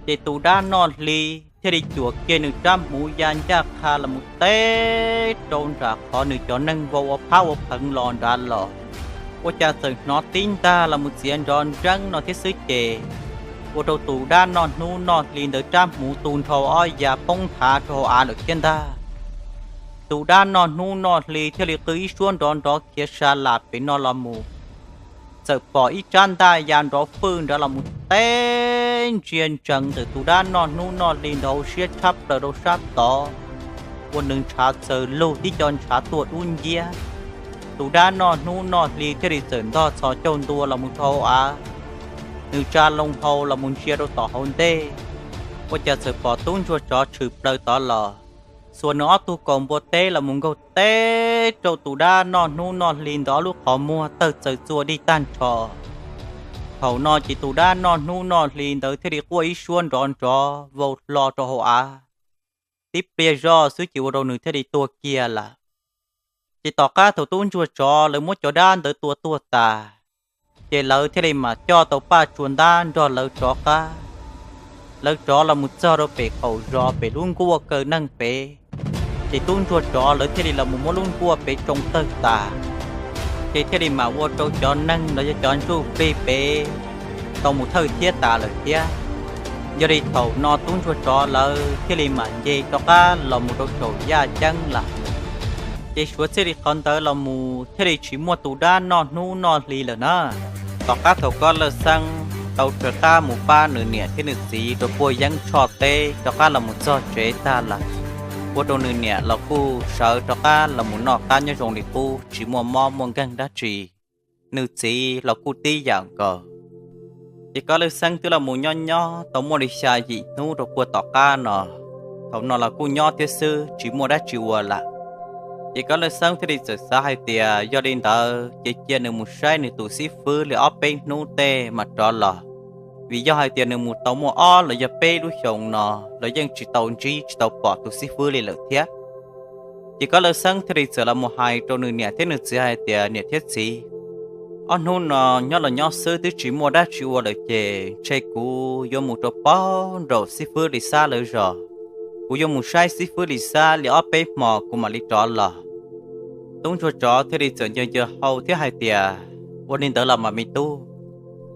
Ces tus dab noj hli thiaj li cuam kiag nws rab hmuv ya ncaj qha los mus teb rau nram qhov nws cov neeg vau ua phab ua pheev los nrad los, ua cas txawm hnov tib ntag los mus txiav nrov nreeb no thiab xwb ces ua rau tus dab noj hnub noj hli ntawd rab hmuv tu nrho ob ya poob nthav rau hauv av lawm thiab ntag. Tus dab noj hnub noj hli thiaj li qw ib suab nrov nrov khiav sa lam pem no los mus, txawm pom ib tsab ntaj ya nrov fwj nrad los mus teb ntsia ntsees ntawm tus dab noj hnub noj hli ntawd hauv siab tshab plaws rau sab tod, ua nws ntshav txaws lug tib co ntshav tuaj dub nciab. Tus dab noj hnub noj hli thiaj li txawm ntog txhos caug ntua los mus rau hauv av, nws tsa loo hau los mus ntsia rau tom hauv ntej, ua cas txawm pom tub ntsuag tsov tshwm plaws tod los, xuas nws ob tug kaus npua teb los mus nkaug teb rau tus dab noj hnub noj hli ntawd ob lub qhov muag tawg txaws txua dig tag nrho. Thaum no ces tus dab noj hnub noj hli ntawd thiaj li quaj ib suab nrov nrov vau hlo rau hauv av, tib pliag zoj xwb ces ua rau nws thiaj li tuag kiag lawm. Ces tom qab thaum tub ntsuag tsov lawv muab cov dab ntawd tua tuag tas, ces lawv thiaj li mam coj tau Paj Tsua Ntab nrog lawv rov qab. Lawv rov los mus txog rau pem qaum zos pem lub nkuaj kaw neeg pem, ces tub ntsuag tsov lawv thiaj li los mus muab lub nkuaj pem tsoo tawg tas, ces thiaj li mam ua rau cov neeg los yog cov ntsuj plig pem tau mus thawj thiab tas lawm thiab. Yog li thaum no tub ntsuag tsov lawv thiaj li mam nce rov qab los mus rau saum yaj ceeb lawm. Ces suav txij li qhov ntawd los mus thiaj li tsis muaj tus dab noj hnub noj hli lawm na. Tom qab thaum Kob Lawj Xeeb tau raws qab mus pab nws niam thiab nws txiv rau puag yeeb tshoj teb rov qab los mus txog tsev tag lawm, ua rau nws niam los kuj sawv rov qab los mus noj qab nyob zoo li qub, tsis muaj mob muaj nkeeg dab tsi. Nws txiv los kuj tib yam nkaus. Ces Kob Lawj Xeeb twb los mus nyob nyob tau muaj li xya yim hnub rau puag tom qab no, thaum no los kuj nyob thiab xwb, tsis muaj dab tsi ua lawm. Ces Kob Lawj Xeeb thiaj li txawm xav hais tias yog li ntawd ces cia nws mus saib nws tus xib fwb li ob peb hnub tej mas rov los, vim yog hais tias nws mus tau muaj ob los yog peb lub xyoos no los yeej tsis tau ntsib tsis tau pom tus xib fwb li lawm thiab. Ces Kob Lawj Xeeb thiaj li txawm los mus hais rau nws niam thiab nws txiv hais tias, Niam thiab txiv, ob hnub no nyob los nyob xwb twb tsis muaj dab tsi ua lawm ces ntshe kuv yuav mus rau pem nraum xib fwb Lis Xab lawv zos. Kuv yuav mus saib xib fwb Lis Xab li ob peb hmo kuv mam li rov los. Tub ntsuag tsov thiaj li txawm ncaws ncaws hau thiab hais tias, Ua li ntawd los mas me tub,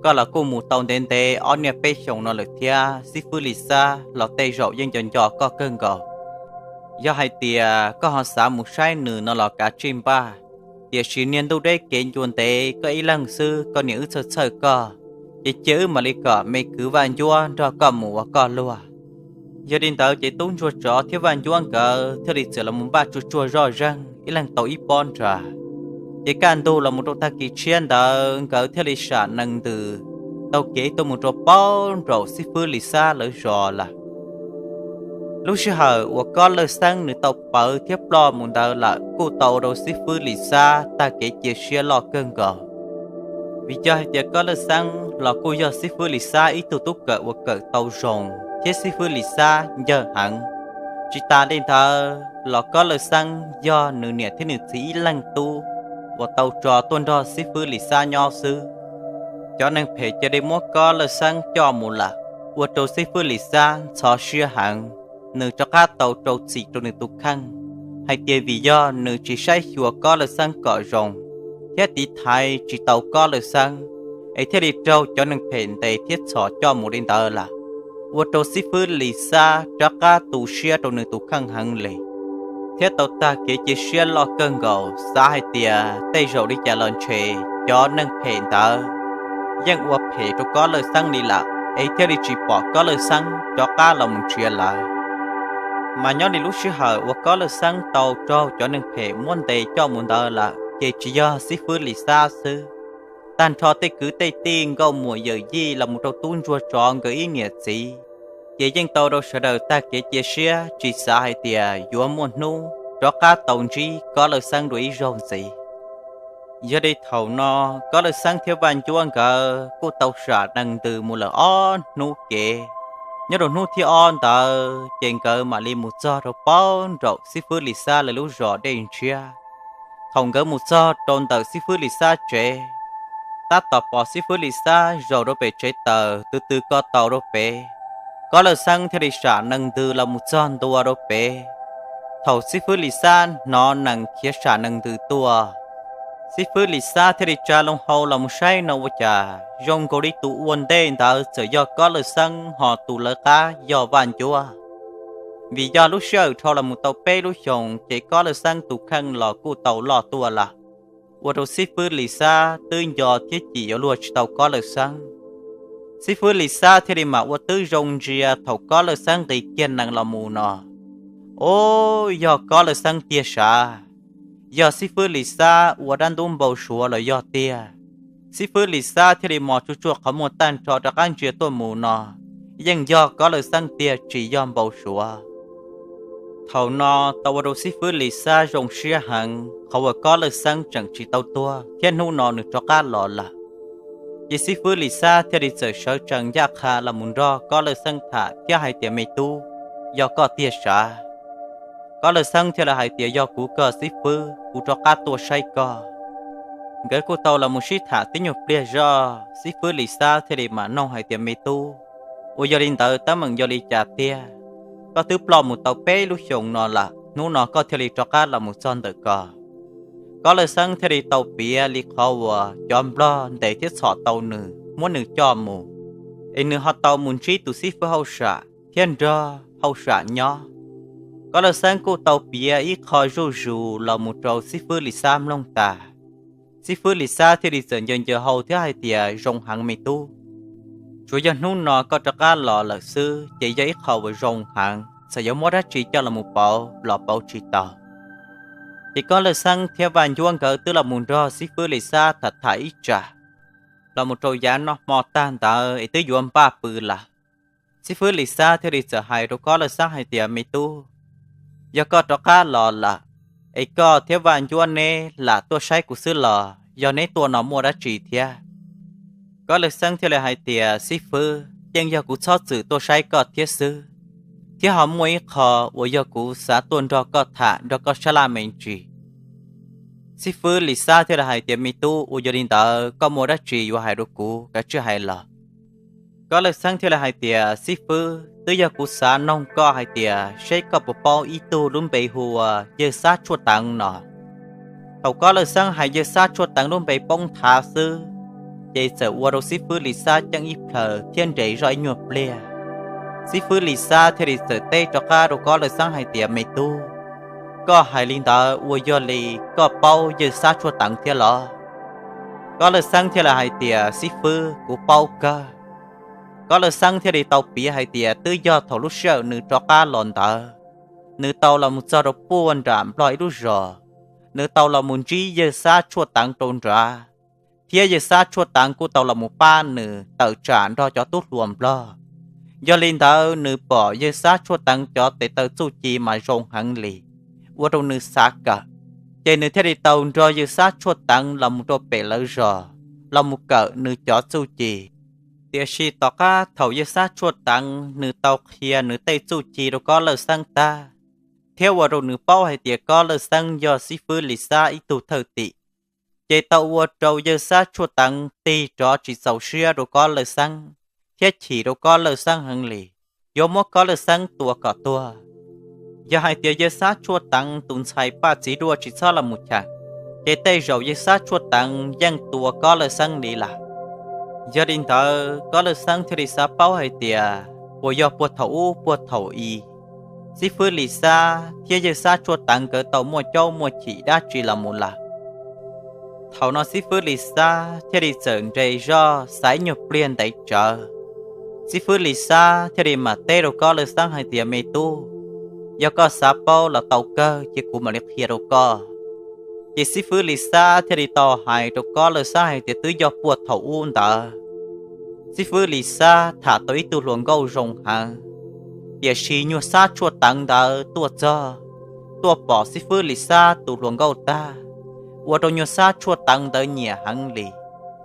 koj los kuj mus tau ntev ntev ob niaj peb xyoos no lawm thiab, xib fwb Lis Xab los tej zaum yeej nco nco koj kawg nkaus. Yog hais tias koj ho xav mus saib nws no los kav tsij npaj, tiam sis niag ntuj deb kev ncua ntev koj ib leeg xwb, koj niam wb txhawj txhawj koj, ces cia wb mam li kom me kwv Vaj Ncuab nrog koj mus ua koj luag. Yog li ntawd ces tub ntsuag tsov thiab Vaj Ncuab nkawd thiaj li txawm los mus npaj tsuag tsuag zoj zeeg ib leeg tau ib pob nra. Ces kaj ntug los mus rau tag kis tshiab ntawd nkawd thiaj li sam nees ntws taug kev tuaj mus rau pem nraum xib fwb Lis Xab lawv zos lawm. Lub sij hawm uas Kob Lawj Xeeb nws tau pawv thiab ploj mus ntawd lawm kuj tau ua rau xib fwb Lis Xab tag kev cia siab loj kawg nkaus. Vim yog hais tias Kob Lawj Xeeb los kuj yog xib fwb Lis Xab ib tug tub kawm uas kawm tau zoo thiab xib fwb Lis Xab ncawg heev. Tsis tas li ntawd los Kob Lawj Xeeb yog nws niam thiab nws txiv ib leeg tub uas tau tso tuaj nrog xib fwb Lis Xab nyob xwb. Cov neeg phem cia li muab Kob Lawj Xeeb coj mus lawm, ua rau xib fwb Lis Xab ntxhov siab heev, nws rov qab tau rau txim rau nws tus kheej, hais tias vim yog nws tsis saib xyuas Kob Lawj Xeeb kom zoo, thiab tiv thaiv tsis tau Kob Lawj Xeeb, es thiaj li raug cov neeg phem ntes thiab txhom coj mus li ntawd lawm, ua rau xib fwb Lis Xab rov qab tu siab rau nws tus kheej heev li, thiab tau tag kev cia siab loj kawg nkaus, xav hais tias tej zaum li cas los ntshe cov neeg phem ntawd yeej ua phem rau Kob Lawj Xeeb li lawm, es thiaj li tsis pom Kob Lawj Xeeb rov qab los mus nrhiav lawv. Mas nyob li lub sij hawm uas Kob Lawj Xeeb tau raug cov neeg phem muab ntes coj mus ntawd lawm, ces tsis yog xib fwb Lis Xab xwb, tag nrho tej kwv tej tij nkauj muam yawm yij los mus rau tub ntsuag tsov nkawd ib niam txiv, ces yeej tau rau sawv daws tag kev cia siab tsis xav hais tias yuav muaj hnub rov qab tau ntsib Kob Lawj Xeeb dua ib zaug ntxiv. Yog li thaum no, Kob Lawj Xeeb thiab Vaj Ncuab nkawd kuj tau sam nees ntws mus lawm ob hnub kev. Nyob rau hnub thib ob ntawd ces nkawd mam li mus txog rau pem nraum xib fwb Lis Xab lawv lub zos Dej Ntshiab. Thaum nkawd mus txog rau ntawm xib fwb Lis Xab tsev, tab tom pom xib fwb Lis Xab zaum rau pem tsev taws tw tw ko taus rau pem. Kob Lawj Xeeb thiaj li sam nees ntws los mus txog ntua rau pem. Thaum xib fwb Lis Xab hnov nees khiav sam nees ntws tuaj, xib fwb Lis Xab thiaj li tsa loo hau los mus saib no ua cas zoo nkaus li tus ua ntej ntawd txawm yog Kob Lawj Xeeb, ho tus lawv qab yog Vaj Ncuab. Vim yog lub sij hawm dhau los mus tau peb lub xyoos ces Kob Lawj Xeeb tus kheej los kuj tau loj tuaj lawm, ua rau xib fwb Lis Xab twb nco thiab cim yuav luag tsis tau Kob Lawj Xeeb. Xib fwb Lis Xab thiaj li mam ua tib zoo ntsia thaum Kob Lawj Xeeb nqis kiag nees los mus no, Ub, yog Kob Lawj Xeeb tiag sav! Yog xib fwb Lis Xab ua dab ntub npau suav los yog tiag. Xib fwb Lis Xab thiaj li mos tsuag tsuag qhov muag tag nrho rov qab ntsia tuaj mus no, yeej yog Kob Lawj Xeeb tiag tsis yog npau suav. Thaum no tau ua rau xib fwb Lis Xab zoo siab heev qhov uas Kob Lawj Xeeb tseem tsis tau tuag thiab hnub no nws rov qab los lawm. Ces xib fwb Lis Xab thiaj li txawm sawv tsees ncaj qha los mus nrog Kob Lawj Xeeb tham thiab hais tias, Me tub, yog koj tiag sav? Kob Lawj Xeeb thiaj li hais tias, Yog kuv kawg xib fwb, kuv rov qab tuaj saib koj. Nkawd kuj tau los mus sib tham tib nyuag pliag zog, xib fwb Lis Xab thiaj li mam noog hais tias, Me tub, uas yog li ntawd teeb meem yog li cas tiag? Koj twb ploj mus tau peb lub xyoos no lawm, hnub no koj thiaj li rov qab los mus txog ntawm ko. Kob Lawj Xeeb thiaj li tau piav li qhov uas cov nplog ntes thiab txhom tau nws muab nws coj mus, es nws ho tau mus ntsib tus xib fwb hauj sam thiab nrog hauj sam nyob. Kob Lawj Xeeb kuj tau piav ib qho zuj zus los mus rau xib fwb Lis Xab mloog tas. Xib fwb Lis Xab thiaj li txawm ncaws ncaws hau thiab hais tias, Zoo heev me tub, tsuas yog hnub no koj rov qab los lawm xwb ces yog ib qho uas zoo heev. txawm yuav muab dab tsi coj los mus pauv los pauv tsis tau. Ces Kob Lawj Xeeb thiab Vaj Ncuab nkawd twb los mus nrog xib fwb Lis Xab tham tham ib tsam, los mus rau yav noj hmo tag ntawd es twb yuav npaj pw lawm. Xib fwb Lis Xab thiaj li txawm hais rau Kob Lawj Xeeb hais tias, Me tub, yog koj rov qab los lawm, es koj thiab Vaj Ncuab neb lam tuaj saib kuv xwb los yog neb tuaj no muaj dab tsi thiab? Kob Lawj Xeeb thiaj li hais tias, Xib fwb, yeej yog kuv txhob txwm tuaj saib koj thiab xwb, thiab ho muaj ib qho uas yog kuv xav tuaj nrog koj tham nrog koj sab laj me ntsis. Xib fwb Lis Xab thiaj li hais tias, Me tub, uas yog li ntawd koj muaj dab tsi yuav hais rau kuv kav tsij hais los. Kob Lawj Xeeb thiaj li hais tias, Xib fwb, twb yog kuv xav noog koj hais tias seb koj puas paub ib tug lub npe hu ua Yawg Xab Tshuaj Teev no. Thaum Kob Lawj Xeeb hais Yawg Xab Tshuaj Teev lub npe poob nthav xwb, ces txawm ua rau xib fwb Lis Xab ceeb ib plhaws thiab nres zoj ib nyuag pliag. Xib fwb Lis Xab thiaj li txawm teb rov qab rau Kob Lawj Xeeb hais tias, Me tub, koj hais li ntawd uas yog li koj paub Yawg Xab Tshuaj Teev thiab los? Kob Lawj Xeeb thiaj li hais tias, Xib fwb, kuv paub kawg. Kob Lawj Xeeb thiaj li tau piav hais tias twb yog thaum lub sij hawm nws rov qab los ntawd, nws tau los mus txog rau puag nram Nplog ib lub zos, nws tau los mus ntsib Yawg Xab Tshuaj Teev rau nrad, thiab Yawg Xab Tshuaj Teev kuj tau los mus pab nws tawm tsam nrog cov tub hluas Nplog. Yog li ntawd nws pom Yawg Xab Tshuaj Teev cov tes taw txuj ci mas zoo heev li, ua rau nws xav kawm, ces nws thiaj li tau nrog Yawg Xab Tshuaj Teev los mus rau pem lawv zos, los mus kawm nws cov txuj ci. Tiam sis tom qab thaum Yawg Xab Tshuaj Teev nws tau qhia nws tej txuj ci rau Kob Lawj Xeeb tag, thiab ua rau nws paub hais tias Kob Lawj Xeeb yog xib fwb Lis Xab ib tug thwj tim, ces tau ua rau Yawg Xab Tshuaj Teev tig rov tsis txaus siab rau Kob Lawj Xeeb, thiab chim rau Kob Lawj Xeeb heev li, yuav muab Kob Lawj Xeeb tua kom tuag. Yog hais tias Yawg Xab Tshuaj Teev tus ntxhais Paj Txiv Duaj tsis txhob los mus cheem, ces tej zaum Yawg Xab Tshuaj Teev yeej tua Kob Lawj Xeeb li lawm. Yog li ntawd Kob Lawj Xeeb thiaj li xav paub hais tias puas yog puag thaum ub puag thaum i, xib fwb Lis Xab thiab Yawg Xab Tshuaj Teev nkawd tau muaj caub muaj chim dab tsi los mus lawm. Thaum no xib fwb Lis Xab thiaj li txawm nres zoj xav ib nyuag pliag ntev tsawv. Xib fwb Lis Xab thiaj li mam teb rau Kob Lawj Xeeb hais tias, Me tub, yog koj xav paub los tau kawg ces kuv mam li qhia rau koj. Ces xib fwb Lis Xab thiaj li tau hais rau Kob Lawj Xeeb hais tias twb yog puag thaum ub ntawd, xib fwb Lis Xab tham tau ib tug hluas nkauj zoo heev, tiam sis nyuag Xab Tshuaj Teev ntawd tuaj txog, tuaj pom xib fwb Lis Xab tus hluas nkauj tag, ua rau nyuag Xab Tshuaj Teev ntawd nyiam heev li.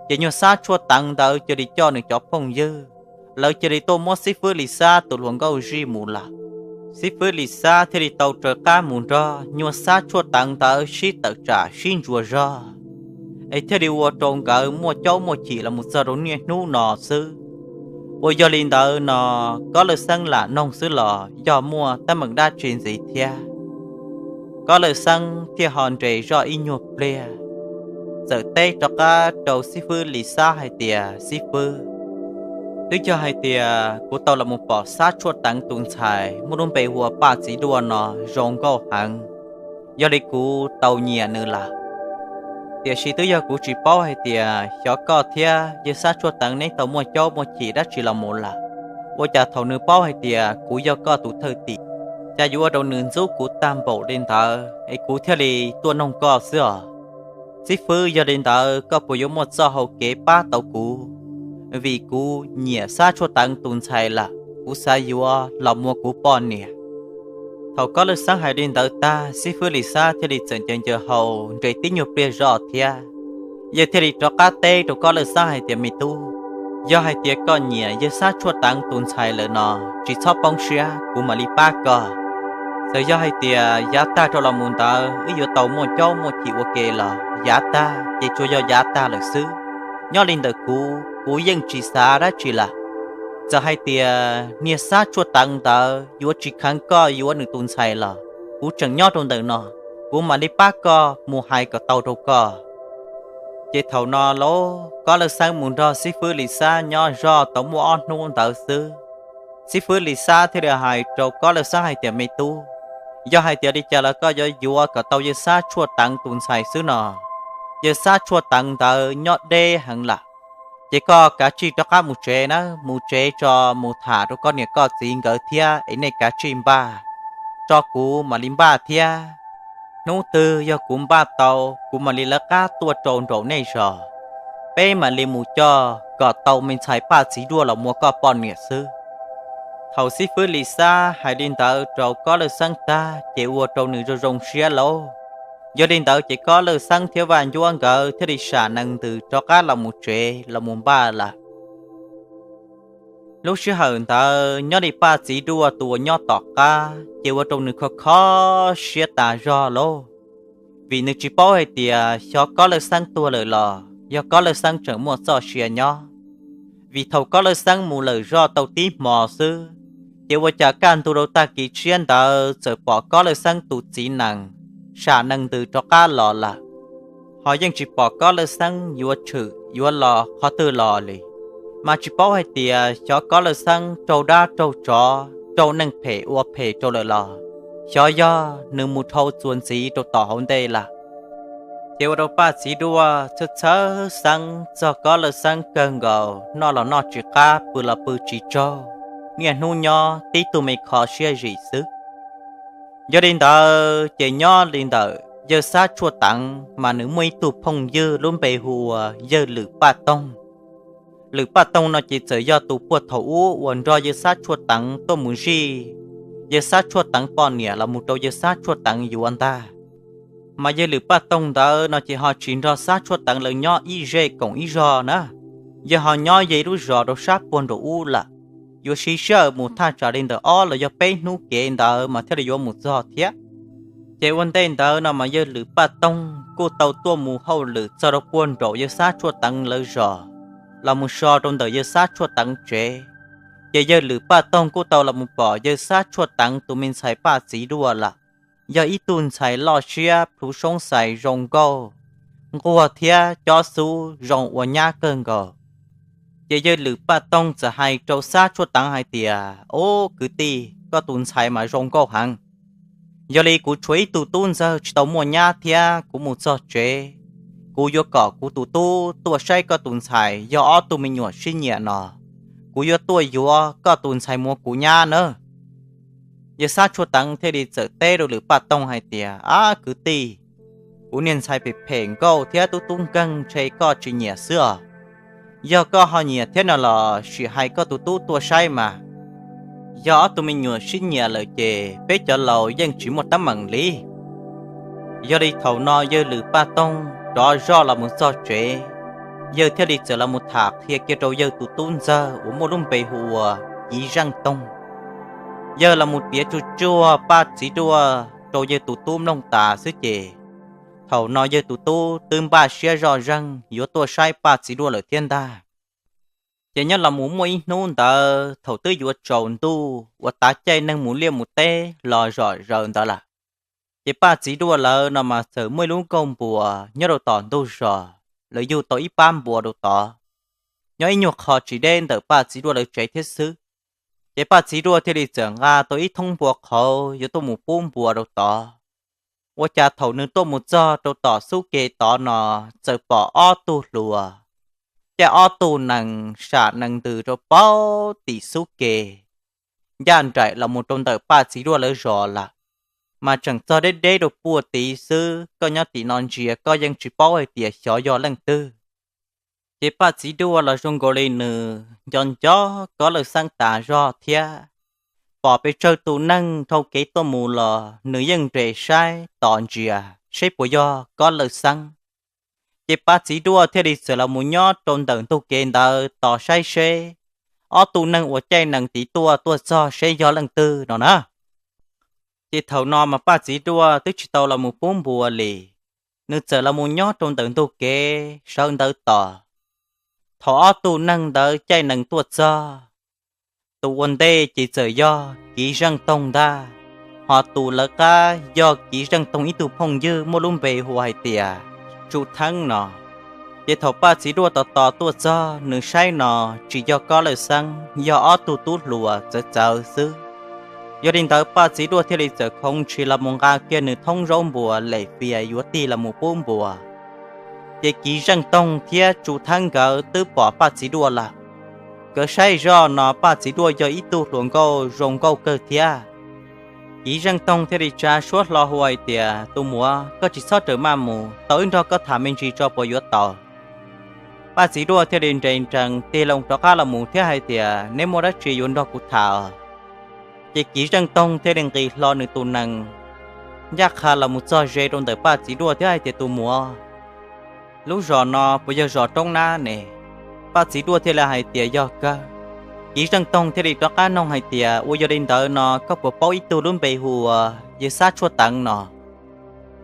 Ces nyuag Xab Tshuaj Teev ntawd cia li coj nws cov phooj ywg, lawv cia li tuaj muab xib fwb Lis Xab tus hluas nkauj zij mus lawm. Xib fwb Lis Xab thiaj li tau raws qab mus nrog nyuag Xab Tshuaj Teev ntawd sib tawm tsam sib ntsuas zog, es thiaj li ua rau nkawd muaj caub muaj chim los mus txog rau niaj hnub no xwb. Uas yog li ntawd no, Kob Lawj Xeeb lam noog xwb los yog muaj teeb meem dab tsi ntxiv thiab? Kob Lawj Xeeb thiaj ho nres zoj ib nyuag pliag, txawm teb rov qab rau xib fwb Lis Xab hais tias, Xib fwb, twb yog hais tias kuv tau los mus pom Xab Tshuaj Teev tus ntxhais muaj lub npe hu ua Paj Txiv Duaj no zoo nkauj heev, yog li kuv tau nyiam nws lawm. Tiam sis twb yog kuv tsis paub hais tias xyov koj thiab yawg Xab Tshuaj Teev neb tau muaj caub muaj chim dab tsi los mus lawm, ua cas thaum nws paub hais tias kuv yog koj tus thwj tim, cas yuav ua rau nws ntxub kuv tag npaum li ntawd, es kuv thiaj li tuaj noog koj xwb os. Xib fwb, yog li ntawd koj puas yuav muaj txoj hau kev pab tau kuv? Vim kuv nyiam Xab Tshuaj Teev tus ntxhais lawm, kuv xav yuav los mus ua kuv poj niam. Thaum Kob Lawj Xeeb hais li ntawd tag, xib fwb Lis Xab thiaj li txawm ncaws ncaws hau nres tib nyuag pliag zoj thiab. Yawg thiaj li rov qab teb rau Kob Lawj Xeeb hais tias, Me tub, yog hais tias koj nyiam yawg Xab Tshuaj Teev tus ntxhais lawm no, tsis txhob poob siab, kuv mam li pab koj. Txawm yog hais tias yav tag rau los mus ntawd wb yuav tau muaj caub muaj chim ua ke los yav tag ces tsuas yog yav tag lawm xwb. Nyob li ntawm kuv, kuv yeej tsis xav dab tsi lawm. Txawm hais tias niag Xab Tshuaj Teev ntawd yuav tsis kheev koj yuav nws tus ntxhais los kuv tseem nyob rau ntawm no, kuv mam li pab koj mus hais kom tau rau koj. Ces thaum no los Kob Lawj Xeeb mus nrog xib fwb Lis Xab nyob zoj tau muaj ob hnub ntawd xwb, xib fwb Lis Xab thiaj li hais rau Kob Lawj Xeeb hais tias, Me tub, yog hais tias li cas los koj yuav yuav kom tau yawg Xab Tshuaj Teev tus ntxhais xwb no. Yawg Xab Tshuaj Teev ntawd nyob deb heev lawm, Ces koj kav tsij rov qab mus tsev na, mus tsev tso, mus tham rau koj niam koj txiv nkawd thiab es nej kav tsij npaj, tso kuv mam li npaj thiab. Hnub twg yog kuv npaj tau, kuv mam li lawv qab tuaj rau nraum nej zos, peb mam li mus coj kom tau me ntxhais Paj Txiv Duaj los ua koj poj niam xwb. Thaum xib fwb Lis Xab hais li ntawd rau Kob Lawj Xeeb tag ces ua rau nws zoo zoo siab lauj. Yog li ntawd ces Kob Lawj Xeeb thiab Vaj Ncuab nkawd thiaj li sam nees ntws rov qab los mus tsev los mus npaj lawm. Lub sij hawm ntawd nyob li Paj Txiv Duaj tus uas nyob tom qab ces ua rau nws kho kho siab tas zog lauj, vim nws tsis paub hais tias xyov Kob Lawj Xeeb tuag lawm los yog Kob Lawj Xeeb tseem muaj txoj sia nyob. Vim thaum Kob Lawj Xeeb mus lawm zoj tau tib hmo xwb, ces ua cas kaj ntug rau tag kis tshiab ntawd txawm pom Kob Lawj Xeeb tus txiv nees sam nees ntws rov qab los lawm, ho yeej tsis pom Kob Lawj Xeeb yuav tshwm yuav los qhov twg los li. Mas tsis paub hais tias xyov Kob Lawj Xeeb raug dab raug tsov raug neeg phem ua phem rau lawm los xyov yog nws mus dhau txuas ntxiv rau tom hauv ntej lawm. Ces ua rau Paj Txiv Duaj txhawj txhawj xeeb txog Kob Lawj Xeeb kawg nkaus, noj los noj tsis qab, pw los pw tsis tsaug, niaj hnub nyob tib tug me kho siab zim xwb. Yog li ntawd ces nyob li ntawm yawg Xab Tshuaj Teev mas nws muaj ib tug phooj ywg lub npe hu ua yawg Lwm Paj Toog. Lwm Paj Toog no ces txawm yog tus puag thaum ub uas nrog yawg Xab Tshuaj Teev tuaj mus zij yawg Xab Tshuaj Teev poj niam los mus rau yawg Xab Tshuaj Teev yuav ntag. Mas yawg Lwm Paj Toog ntawd no ces ho tsis nrog Xab Tshuaj Teev lawv nyob ib zej koom ib zog na, yawg ho nyob yog ib lub zos rau sab puag nraum ub lawm. Yuav siv sij hawm mus thaj tsam li ntawm ob los yog peb hnub kev ntawd mas thiaj li yuav mus txog thiab. Ces ua ntej ntawd no mas yawg Lwm Paj Toog kuj tau tuaj mus hauj lwm txog rau puag nraum yawg Xab Tshuaj Teev lawv zos, los mus so rau ntawm yawg Xab Tshuaj Teev tsev. Ces yawg Lwm Paj Toog kuj tau los mus pom yawg Xab Tshuaj Teev tus me ntxhais Paj Txiv Duaj lawm, yog ib tug ntxhais loj siab plhuav soob xais zoo nkauj, nquag thiab cob xub zoo ua nyab kawg nkaus. Ces yawg Lwm Paj Toog txawm hais rau Xab Tshuaj Teev hais tias, Ub, kwv tij, koj tus ntxhais mas zoo nkauj heev. Yog li kuv tshuav ib tug tub ntxawg tsis tau muaj nyab thiab kuv mus txog tsev, kuv yuav kom kuv tus tub tuaj saib koj tus ntxhais, yog ob tug me nyuam sib nyiam no, kuv yuav tuaj yuav koj tus ntxhais mus ua kuv nyab nawb. Yawg Xab Tshuaj Teev thiaj li txawm teb rau Lwm Paj Toog hais tias, Ab kwv tij, kuv niag ntxhais phem phem nkauj thiab tub tub nkeeg ntshe koj tsis nyiam xwb os. Yog koj ho nyiam thiab no los sim hais koj tus tub tuaj saib mas. Yog ob tug me nyuam sib nyiam lawm ces peb cov laus yeej tsis muaj teeb meem li. Yog li thaum no yawg Lwm Paj Toog rov zoj los mus txog tsev, yawg thiaj li txawm los mus tham qhia kiag rau yawg tus tub ntxawg uas muaj lub npe hu ua Kiv Zeej Toog. Yawg los mus piav tsuj tsuag Paj Txiv Duaj rau yawg tus tub mloog tas xwb ces, thaum no yawg tus tub twb npaj siab zoj zeeg yuav tuaj saib Paj Txiv Duaj lawm thiab ntag. Ces nyob los mus muaj ib hnub ntawd thaum twb yuav tsaus ntuj uas tav caij neeg mus liaj mus teb los zom zaws ntawd lawm, ces Paj Txiv Duaj lawv no mas txawm muaj ib lub nkuaj npua nyob rau tom ntug zos, lawv yug tau ib pab npua rau tod. Nyob ib nyuag qho tsis deb ntawm Paj Txiv Duaj lawv tsev thiab xwb. Ces Paj Txiv Duaj thiaj li txawm nqa tau ib thoob npua qhauv yuav tuaj mus pub npua rau tod. Ua cas thaum nws tuaj mus txog rau tom xub ke tod no, txawm pom ob tug hluas caij ob tug nees sam nees ntws rau paub tim xub ke, ncaj nraim los mus rau ntawm Paj Txiv Duaj lawv zos lawm. Mas tseem txog deb deb rau puag tid xwb, koj nyob tim no ntsia koj yeej tsis paub hais tias xyov yog leej twg. Ces Paj Txiv Duaj los zoo nkaus li nws nco nco Kob Lawj Xeeb tas zog thiab. Pom pes tsawg tus neeg dhau kev tuaj mus los nws yeej nres saib tos ntsia seb puas yog Kob Lawj Xeeb. Ces Paj Txiv Duaj thiaj li txawm los mus nyob rau ntawm ntug kev ntawd tos saib seb ob tug neeg uas caij nees tid tuaj tuaj txog seb yog leej twg no na. Ces thaum no mas Paj Txiv Duaj twb tsis tau los mus pub npua li, nws txawm los mus nyob rau ntawm ntug kev sawv ntawd tos. Thaum ob tug neeg ntawd caij nees tuaj txog, tus ua ntej ces txawm yog Kiv Zeej Toog ntag, ho tus lawv qab yog Kiv Zeej Toog ib tug phooj ywg muaj lub npe hu hais tias Tsuj Theeb no. Ces thaum Paj Txiv Duaj tos tos tuaj txog, nws saib no tsis yog Kob Lawj Xeeb, yog ob tug tub hluas txawv txawv xwb. Yog li ntawd Paj Txiv Duaj thiaj li txawm khoov ntshis los mus nqa kiag nws thoob zaub npua lem fias yuav tig los mus pub npua. Ces Kiv Zeej Toog thiab Tsu Theeb nkawd twb pom Paj Txiv Duaj lawm. Nkawd saib zoj no Paj Txiv Duaj yog ib tug hluas nkauj zoo nkauj kawg thiab. Kiv Zeej Toog thiaj li tsa suab hlo hu hais tias, Tus muam, koj tsis txhob rawm maj mus, tau wb nrog koj tham me ntsis tso puas yuav tau? Paj Txiv Duaj thiaj li nres nrees tig loo rov qab los mus thiab hais tias, Neb muaj dab tsi yuav nrog kuv tham? Ces Kiv Zeej Toog thiaj li nqis hlo nws tus nees ncaj qha los mus txog ze rau ntawm Paj Txiv Duaj thiab hais tias, Tus muam, lub zos no puas yog zos Roob Nab ne? Paj Txiv Duaj thiaj li hais tias, Yog kawg. Kiv Zeej Toog thiaj li rov qab noog hais tias, Ua yog li ntawd no koj puas paub ib tug lub npe hu ua Yawg Xab Tshuaj Teev no?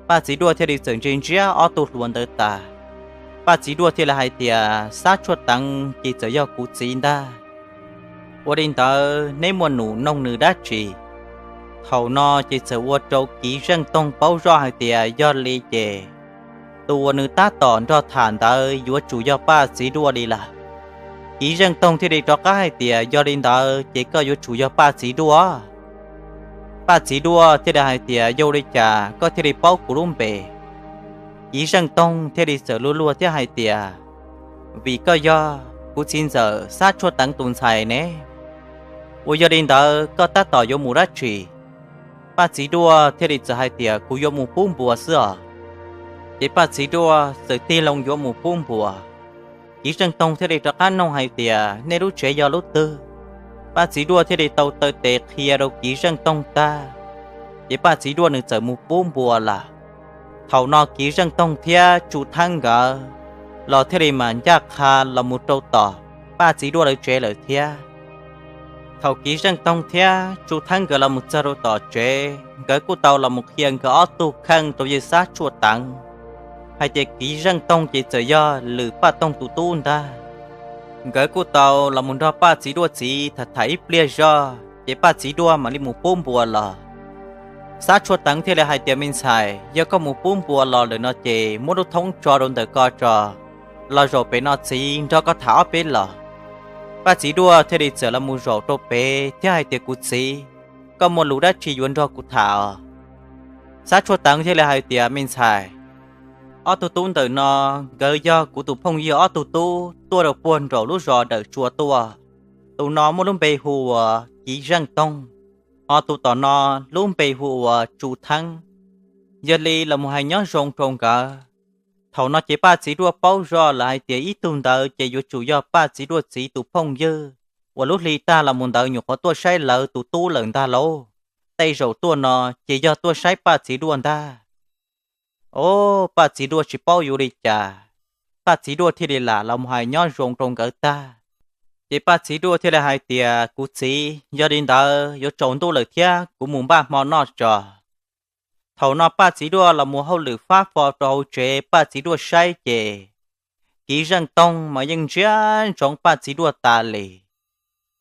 Paj Txiv Duaj thiaj li txawm ntsia ntsia ob tug hluas ntawd tas, Paj Txiv Duaj thiaj li hais tias, Xab Tshuaj Teev ces txawm yog kuv txiv ntag. Ua li ntawd neb muaj num noog nws dab tsi? Thaum no ces txawm ua rau Kiv Zeej Toog paub zoj hais tias yog li ces tus uas nws tab tom nrog tham ntawd yuav tsum yog Paj Txiv Duaj li lawm. Kiv Zeej Toog thiaj li rov qab hais tias, Yog li ntawd ces koj yuav tsum yog Paj Txiv Duaj. Paj Txiv Duaj thiaj li hais tias, Yog li cas koj thiaj li paub kuv lub npe? Kiv Zeej Toog thiaj li txawm luag luag thiab hais tias, Vim koj yog kuv txiv ntxawm Xab Tshuaj Teev tus ntxhais ne. Ua yog li ntawd koj tab tom yuav mus dab tsi? Paj Txiv Duaj thiaj li txawm hais tias, Kuv yuav mus pub npua xwb os. Ces Paj Txiv Duaj txawm tig loo yuav mus pub npua. Kiv Zeej Toog thiaj li rov qab noog hais tias, Nej lub tsev yog lub twg? Paj Txiv Duaj thiaj li tau taw tes qhia rau Kiv Zeej Toog tag, ces Paj Txiv Duaj nws txawm mus pub npua lawm. Thaum no Kiv Zeej Toog thiab Tsu Theeb nkawd los thiaj li mam ncaj qha los mus rau tom Paj Txiv Duaj lawv tsev lawm thiab. Thaum Kiv Zeej Toog thiab Tsu Theeb nkawd los mus txog rau tom tsev, nkawd kuj tau los mus qhia nkawd ob tug kheej rau Yawg Xab Tshuaj Teev hais tias Kiv Zeej Toog ces txawm yog Lwm Paj Toog tus tub ntag. Nkawd kuj tau los mus nrog Paj Txiv Duaj txiv tham tham ib pliag zog, ces Paj Txiv Duaj mam li mus pub npua los. Xab Tshuaj Teev thiaj li hais tias, Me ntxhais, yog koj mus pub npua los lawm no ces muab lub thoob tso rau ntawm ko tso, los zaum pem no txiv nrog koj tham ob peb los. Paj Txiv Duaj thiaj li txawm los mus zaum rau pem thiab hais tias, Kuv txiv, koj muaj lus dab tsi yuav nrog kuv tham os? Xab Tshuaj Teev thiaj li hais tias, Me ntxhais, ob tug tub ntawm no nkawd yog kuv tus phooj ywg ob tug tub tuaj rau puag nraum lub zos Dawm Tsua tuaj. Tus no muaj lub npe hu ua Kiv Zeej Toog, ho tus tom no lub npe hu ua Tsu Theeb. Yog li los mus hais nyob zoo rau nkawd. Thaum no ces Paj Txiv Duaj paub zoj lawm hais tias ib tug ntawd ces yuav tsum yog Paj Txiv Duaj txiv tus phooj ywg uas lub hli tag los mus ntawd nyuam qhuav tuaj saib lawv tus tub lawm ntag lauj. Tej zaum tuaj no ces yog tuaj saib Paj Txiv Duaj ntag. Os, Paj Txiv Duaj tsis paub yuav li cas, Paj Txiv Duaj thiaj li lam los mus hais nyob zoo rau nkawd tag. Ces Paj Txiv Duaj thiaj li hais tias, Kuv txiv, yog li ntawd yuav tsaus ntuj lawm thiab, kuv mus npaj hmo noj tso. Thaum no Paj Txiv Duaj los mus hauj lwm fab fo rau hauv tsev, Paj Txiv Duaj saib ces Kiv Zeej Toog mas yeej ntsia ntsoov Paj Txiv Duaj tas li.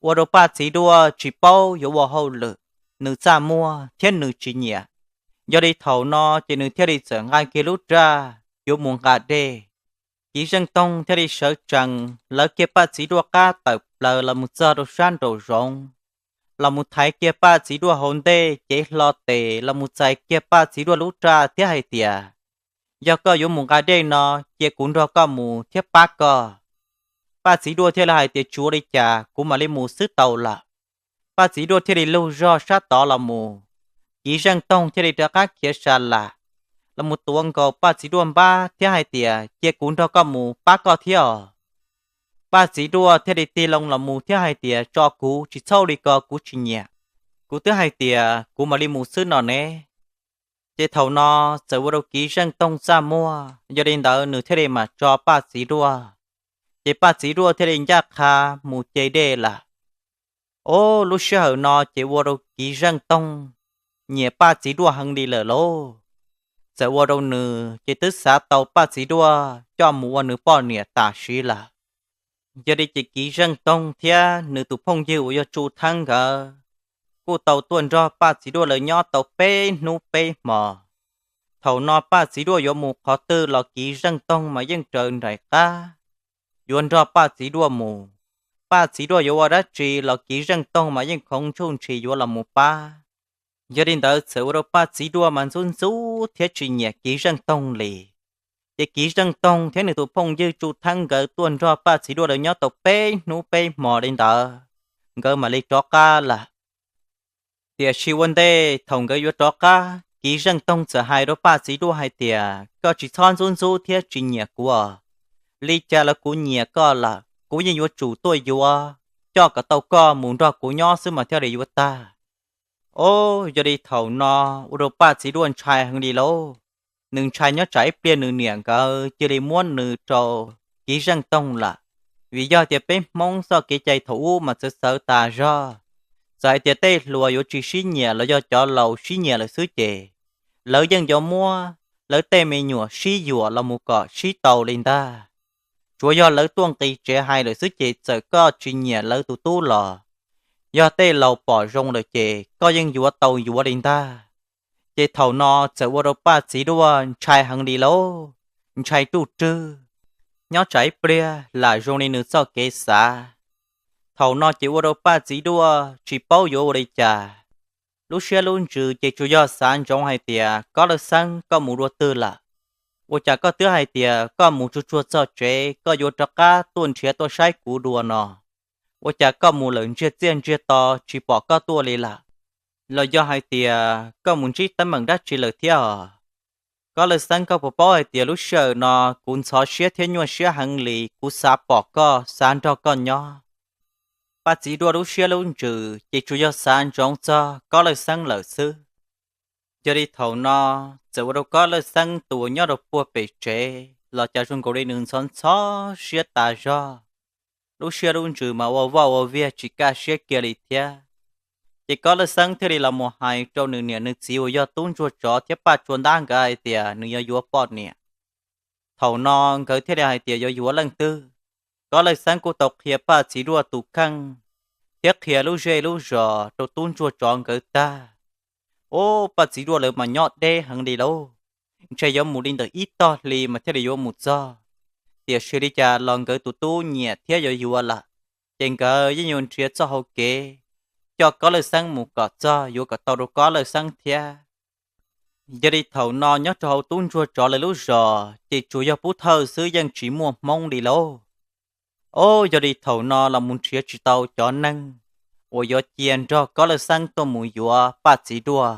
Ua rau Paj Txiv Duaj tsis paub yuav ua hauj lwm, nws txaj muag thiab nws tsis nyiam. Yog li thaum no ces nws thiaj li txawm nqa kiag lub raj yuav mus nqa dej. Kiv Zeej Toog thiaj li sawv tsees lawv kiag Paj Txiv Duaj qab tawm plaws los mus txog rau sab nraum zoov, los mus thaiv kiag Paj Txiv Duaj hauv ntej cev hlo tes los mus txais kiag Paj Txiv Duaj lub raj thiab hais tias, Yog koj yuav mus nqa dej no, cia kuv nrog koj mus thiab pab koj. Paj Txiv Duaj thiaj li hais tias, Tsis ua li cas, kuv mam li mus xwb tau lawm. Paj Txiv Duaj thiaj li lug zog sab tod los mus. Kiv Zeej Toog thiaj li rov qab khiav sa las los mus tuav nkaus Paj Txiv Duaj npab thiab hais tias, Cia kuv nrog koj mus pab koj thiab os. Paj Txiv Duaj thiaj li tig loo los mus thiab hais tias, Tso kuv, tsis txhob ua li ko, kuv tsis nyiam. Kuv twb hais tias kuv mam li mus xwb no ne. Ces thaum no txawm ua rau Kiv Zeej Toog txaj muag, yog li ntawd nws thiaj li mam tso Paj Txiv Duaj. Ces Paj Txiv Duaj thiaj li ncaj qha mus ce dej lawm. Ob, lub sij hawm no ces ua rau Kiv Zeej Toog nyiam Paj Txiv Duaj heev li lawm lauj. Txawm ua rau nws ces twb xav tau Paj Txiv Duaj coj mus ua nws poj niam tam sim lawm. Yog li ces Kiv Zeej Toog thiab nws tus phooj ywg uas yog Tsu Theeb nkawd kuj tau tuaj nrog Paj Txiv Duaj lawv nyob tau peb hnub peb hmo. Thaum no Paj Txiv Duaj yuav mus qhov twg los Kiv Zeej Toog mas yeej raws nraim qab yuav nrog Paj Txiv Duaj mus. Paj Txiv Duaj yuav ua dab tsi los Kiv Zeej Toog mas yeej khoov ntshuj ntshis yuav los mus pab. Yog li ntawd txawm ua rau Paj Txiv Duaj mas ntxub ntxub thiab tsis nyiam Kiv Zeej Toog li. Ces Kiv Zeej Toog thiab nws tus phooj ywg Tsu Theeb nkawd tuaj nrog Paj Txiv Duaj lawv nyob tau peb hnub peb hmo li ntawd, nkawd mam li rov qab lawm. Tiam sis ua ntej thaum nkawd yuav rov qab, Kiv Zeej Toog txawm hais rau Paj Txiv Duaj hais tias, koj tsis txhob ntxub ntxub thiab tsis nyiam kuv os. Li cas los kuv nyiam koj lawm, kuv yeej yuav tsum tuaj yuav, coj kom tau koj mus nrog kuv nyob xwb mas thiaj li yuav tag. Os, yog li thaum no ua rau Paj Txiv Duaj ntshai heev li lauj. Nws ntshai nyob tsam ib pliag nws niam nkawd cia li muab nws rau Kiv Zeej Toog lawm. Vim yog tias peb Hmoob txoj kev cai thaum ub mas txawv txawv tas zog. Txawm hais tias tej hluas yuav tsis sib nyiam los yog cov laus sib nyiam lawm xwb ces lawv yeej yuav muab lawv tej me nyuam sib yuam los mus kom sib tau li ntag. Tsuav yog lawv tuaj nqis tsev hais lawm xwb ces txawm koj tsis nyiam lawv tus tub los, yog tej laus pom zoo lawm ces koj yeej yuav tau yuav li ntag. Ces thaum no txawm ua rau Paj Txiv Duaj ntshai heev li lauj, ntshai ruj rwg, nyob tsam ib pliag lam zoo li nws txoj kev xav. Thaum no ces ua rau Paj Txiv Duaj tsis paub yuav ua li cas. Lub siab lub ntsws ces tsuas yog xav ntsoov hais tias, Kob Lawj Xeeb, koj mus dua twg lawm? Ua cas koj twb hais tias koj mus tsuag tsuag txog tsev koj yuav rov qab tuaj nrhiav tuaj saib kuv dua no? Ua cas koj mus lawm ntsiag txiaj ntsiag to tsis pom koj tuaj li lawm? Los yog hais tias koj mus ntsib teeb meem dab tsi lawm thiab os? Kob Lawj Xeeb, koj puas paub hais tias lub sij hawm no kuv ntxhov siab thiab nyuaj siab heev li, kuv xav pom koj, xav nrog koj nyob. Paj Txiv Duaj lub siab lub ntsws ces tsuas yog xav ntsoov txog Kob Lawj Xeeb lawm xwb. Yog li thaum no txawm ua rau Kob Lawj Xeeb tus uas nyob rau puag pem tsev los cas zoo nkaus li nws ntxhov ntxhov siab tas zog, lub siab lub ntsws mas ua vaj ua viag tsis kaj siab kiag li thiab. Ces Kob Lawj Xeeb thiaj li los mus hais rau nws niam nws txiv uas yog Tub Ntsuag Tsov thiab Paj Tsua Ntab nkawd hais tias nws yuav yuav poj niam. Thaum no nkawd thiaj li hais tias yuav yuav leej twg. Kob Lawj Xeeb kuj tau qhia Paj Txiv Duaj tus kheej thiab qhia lub zej lub zos rau Tub Ntsuag Tsov nkawd tag. Ub, Paj Txiv Duaj lawv mas nyob deb heev li lauj, ntshe yuav mus li ntawm ib tog hli mas thiaj li yuav mus txog. Tiam sis li cas los nkawd tus tub nyiam thiab yuav yuav lawm, ces nkawd yeej yuav nrhiav txoj hau kev coj Kob Lawj Xeeb mus kom txog yuav kom tau rau Kob Lawj Xeeb thiab. Yog li thaum no nyob rau hauv Tub Ntsuag Tsov lawv lub zos ces tsuas yog Pub Thawj xwb, yeej tsis muaj Hmoob li lauj. Ub, yog li thaum no los mus nrhiav tsis tau cov neeg uas yuav cia nrog Kob Lawj Xeeb tuaj mus yuav Paj Txiv Duaj.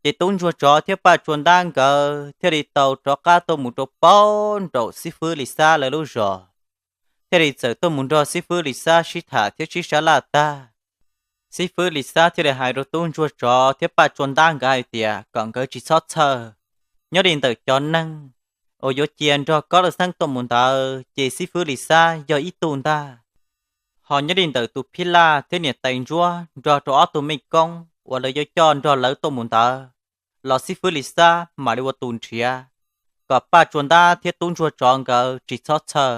Ces Tub Ntsuag Tsov thiab Paj Tsua Ntab nkawd thiaj li tau rov qab tuaj mus rau paub nraum xib fwb Lis Xab lawv lub zos, thiaj li txawm tuaj mus nrog xib fwb Lis Xab sib tham thiab sib sab laj tag. Xib fwb Lis Xab thiaj li hais rau Tub Ntsuag Tsov thiab Paj Tsua Ntab nkawd hais tias kom nkawd tsis txhob txhawj. Nyob li ntawm cov neeg uas yuav cia nrog Kob Lawj Xeeb tuaj mus ntawd ces xib fwb Lis Xab yog ib tug ntag. Ho nyob li ntawm tus phij laj thiab niam tais ntsuab nrog rau ob tug mej koob uas lawv yuav coj nrog lawv tuaj mus ntawd los xib fwb Lis Xab mam li ua tus nrhiav, kom Paj Tsua Ntab thiab Tub Ntsuag Tsov nkawd tsis txhob txhawj.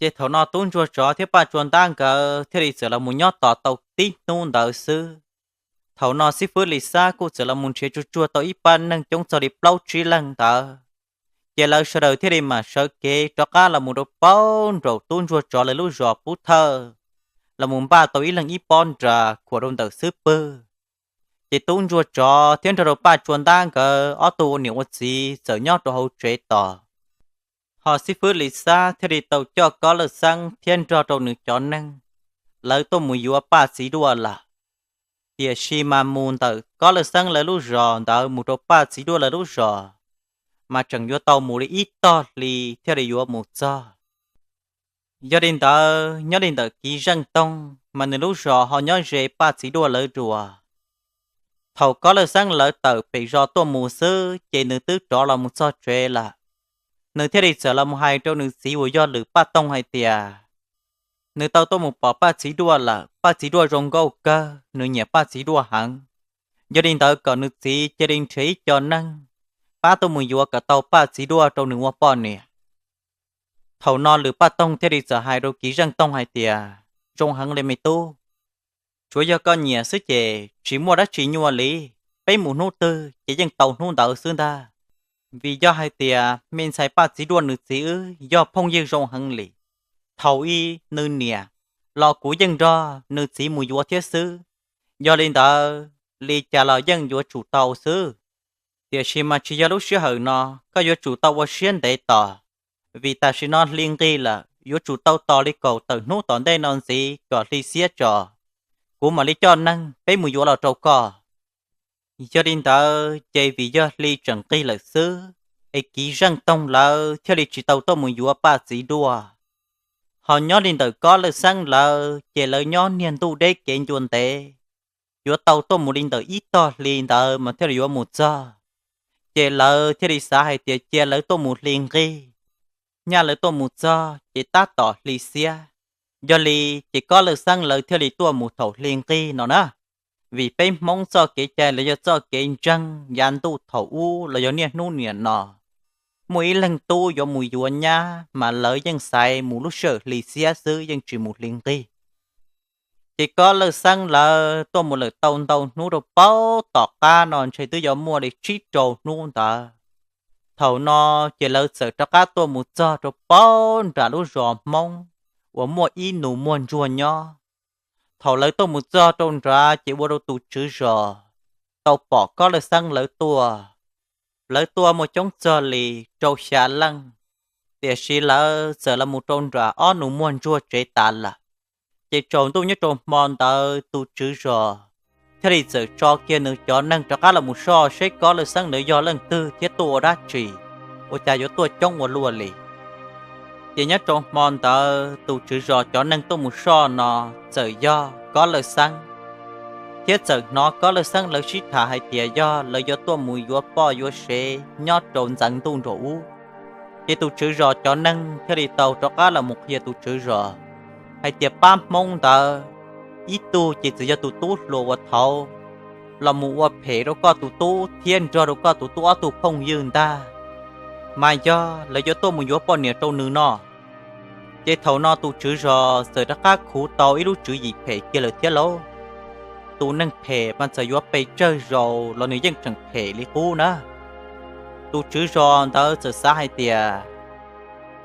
Ces thaum no Tub Ntsuag Tsov thiab Paj Tsua Ntab nkawd thiaj li txawm los mus nyob tos tau tib hnub ntawd xwb. Thaum no xib fwb Lis Xab kuj txawm los mus nrhiav tsuag tsuag tau ib pab neeg coob txog li plaub tsib leeg ntawd. Ces lawv sawv daws thiaj li mam sawv kev rov qab los mus rau paub nraum Tub Ntsuag Tsov lawv lub zos Pub Thawj, los mus npaj tau ib leeg ib pob nras khuam rau ntawm xub pwg. Ces Tub Ntsuag Tsov thiab nrog rau Paj Tsua Ntab nkawd ob tug ua niam ua txiv txawm nyob rau hauv tsev tos. Ho xib fwb Lis Xab thiaj li tau coj Kob Lawj Xeeb thiab nrog rau nws cov neeg, lawv tuaj mus yuav Paj Txiv Duaj lawm. Tiam sis mas mus ntawm Kob Lawj Xeeb lawv lub zos ntawd mus rau Paj Txiv Duaj lawv lub zos, mas tseem yuav tau mus li ib tog hli thiaj li yuav mus txog. Yog li ntawd nyob li ntawm Kiv Zeej Toog mas nws lub zos ho nyob ze Paj Txiv Duaj lawv dua. Thaum Kob Lawj Xeeb lawv tawm pem zos tuaj mus xwb ces nws twb rov los mus txog tsev lawm. Nws thiaj li txawm los mus hais rau nws txiv uas yog Lwm Paj Toog hais tias, nws tau tuaj mus pom Paj Txiv Duaj lawm, Paj Txiv Duaj zoo nkauj kawg, nws nyiam Paj Txiv Duaj heev. Yog li ntawd kom nws txiv cia li nrhiav ib co neeg pab tuaj mus yuav kom tau Paj Txiv Duaj rau nws ua poj niam. Thaum no Lwm Paj Toog thiaj li txawm hais rau Kiv Zeej Toog hais tias, zoo heev li me tub, tsuav yog koj nyiam xwb ces tsis muaj dab tsi nyuaj li, peb mus hnub twg ces yeej tau hnub ntawd xwb ntag. Vim yog hais tias me ntxhais Paj Txiv Duaj nws txiv wb yog phooj ywg zoo heev li, thaum ub nws niam los kuv yeej nrog nws txiv mus yuav thiab xwb. Yog li ntawd li cas los yeej yuav tsum tau xwb. Tiam sis mas tsis yog lub sij hawm no, koj yuav tsum tau ua siab ntev tos, vim tam sim no hli nqig lawm, yuav tsum tau tos li kaum tawm hnub tom ntej no ntxiv kom hli xiab tso, kuv mam li coj neeg peb mus yuav los rau koj. Yog li ntawd ces vim yog hli tseem nqig lawm xwb, es kiv zeej toog lawv thiaj li tsis tau tuaj mus yuav Paj Txiv Duaj. Ho nyob li ntawm Kob Lawj Xeeb lawv ces lawv nyob niag ntuj deb kev ncua ntev, yuav tau tuaj mus li ntawm ib tog hli ntawd mas thiaj li yuav mus txog. Ces lawv thiaj li xav hais tias cia lawv tuaj mus hli nqig, nyaj lawv tuaj mus txog ces tab tom hli xiab. Yog li ces Kob Lawj Xeeb lawv thiaj li tuaj mus thaum hli nqig no na. Vim peb Hmoob txoj kev cai los yog txoj kev ntseeg yav ntuj thaum ub los yog niaj hnub niam no, muaj ib leeg tub yuav mus yuav nyab mas lawv yeej xaiv mus lub sij hawm hli xiab xwb, yeej tsis mus hli nqig. Ces Kob Lawj Xeeb lawv tuaj mus lawm tau ntau hnub rau paub tom qab no ntshe twb yuav muaj li tsib rau hnub ntawd. Thaum no ces lawv txawm rov qab tuaj mus txog rau paub nram lub zos Hmoob uas muaj ib nus muag ntsuag nyob. Thaum lawv tuaj mus txog rau nrad ces ua rau tus tswv zos tau pom Kob Lawj Xeeb lawv tuaj. Lawv tuaj muaj coob txog li rau xya leej, tiam sis lawv txawm los mus rau nram ob nus muag ntsuag tsev tas lawm. Ces tsaus ntuj nyob rau hmo ntawd tus tswv zos thiaj li txawm tso kiag nws cov neeg rov qab los mus soj seb Kob Lawj Xeeb lawv yog leej twg thiab tuaj ua dab tsi, ua cas yuav tuaj coob ua luaj li. Ces nyob rau hmo ntawd tus tswv zos cov neeg tuaj mus soj no txawm yog Kob Lawj Xeeb, thiab txawm hnov Kob Lawj Xeeb lawv sib tham hais tias yog lawv yuav tuaj mus yuav poj yuav sev nyob rau ntxeev ntuj nraum ub. Ces tus tswv zos cov neeg thiaj li tau rov qab los mus qhia tus tswv zos hais tias pab Hmoob ntawd, ib tug ces txawm yog tus tub hluas uas thaud los mus ua phem rau koj tus tub thiab nrog rau koj tus tub ob tug phooj ywg ntag, mas yog lawv yuav tuaj mus yuav poj niam rau nws no. Ces thaum no tus tswv zos txawm rov qab khuv tau ib lub tswv yim phem kiag lawm thiab lauj. Tus neeg phem mas txawm yuav pes tsawg zaus los nws yeej tseem phem li qub na. Tus tswv zos ntawd txawm xav hais tias,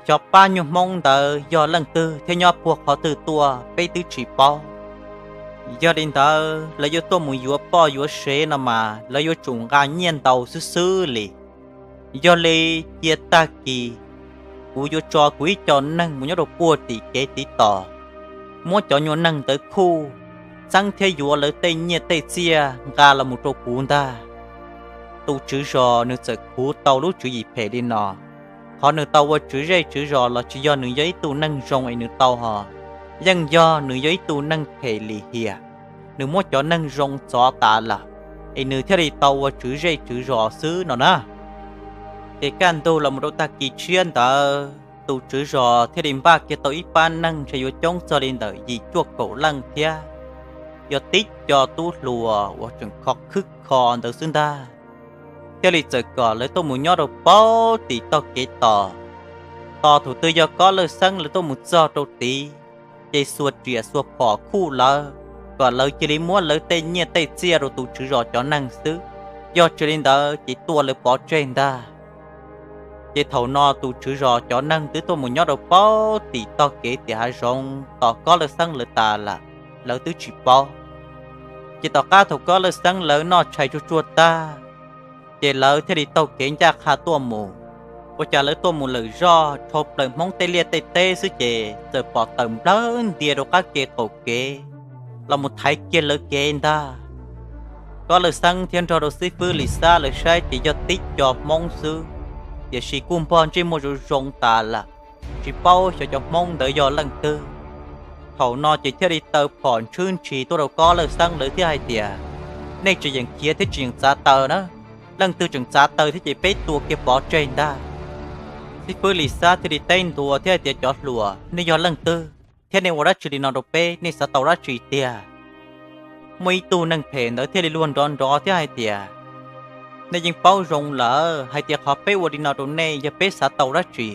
xyov pab nyuag Hmoob ntawd yog leej twg thiab nyob puag qhov twg tuaj peb twb tsis paub. Yog li ntawd lawv yuav tuaj mus yuav poj yuav sev no mas lawv yuav tsum nqa nyiaj ntau xwb xwb li. Yog li cia tag kis kuv yuav tso kuv ib co neeg mus nyob rau puag tim kev tiv tos, muab cov nyuag neeg ntawd khuj, txeeb thiab yuav lawv tej nyiaj tej txiaj nqa los mus rau kuv ntag. Tus tswv zos nws txawm khuv tau lub tswv yim phem li no. Qhov nws tau ua tswv zej tswv zos los tsis yog nws yog ib tug neeg zoo es nws tau ho, yeej yog nws yog ib tug neeg phem lim hiam, nws muab cov neeg zoo txov tas lawm, es nws thiaj li tau ua tswv zej tswv zos xwb no na. Ces kaj ntug los mus rau tag kis tshiab ntawd tus tswv zos thiaj li npaj kiag tau ib pab neeg ntshe yuav coob txog li ntawm yim cuaj kaum leej thiab, yog tib co tub hluas uas tseem kho khwb kho ntawd xwb ntag, thiaj li txawm kom lawv tuaj mus nyob rau paub tim tog kev tos. Tos thaum twg yog Kob Lawj Xeeb lawv tuaj mus txog rau tid, ces xuas riam xuas phom khuj lawv, kom lawv cia li muab lawv tej nyiaj tej txiaj rau tus tswv zos cov neeg xwb, yog tsis li ntawd ces tua lawv pov tseg ntag. Ces thaum no tus tswv zos cov neeg twb tuaj mus nyob rau paub tim tog kev tiam hav zoov tos Kob Lawj Xeeb lawv tas lawm, lawv twb tsis paub. Ces tom qab thaum Kob Lawj Xeeb lawv noj tshais tsuag tsuag tag, ces lawv thiaj li taug kev ncaj qha tuaj mus. Ua cas lawv tuaj mus lawm zoj dhau plaws Hmoob tej liaj tej teb xwb ces txawm pom tawm nplawg ntia rau qab ke qaum kev los mus thaiv kiag lawv kev ntag. Kob Lawj Xeeb thiab nrog rau xib fwb Lis Xab lawv saib ces yog tib co Hmoob xwb, tiam sis kuj npog ntsej muag zoo zoo tas lawm, tsis paub xyov cov Hmoob ntawd yog leej twg. Thaum no ces thiaj li taw phom ntshwb ntshis tuaj rau Kob Lawj Xeeb lawv thiab hais tias, nej tsis yeem khiav thiab tsis yeem txav taw na, leej twg tseem txav taw thiab ces peb tua kiag pov tseg ntag. Xib fwb Lis Xab thiaj li teb ntua thiab hais tias, cov hluas, nej yog leej twg thiab nej ua dab tsi li no rau peb, nej xav tau dab tsi tiag? Muaj ib tug neeg phem ntawd thiaj li luag nrov nrov thiab hais tias, nej yeej paub zoo lawm hais tias qhov peb ua li no rau nej yog peb xav tau dab tsi.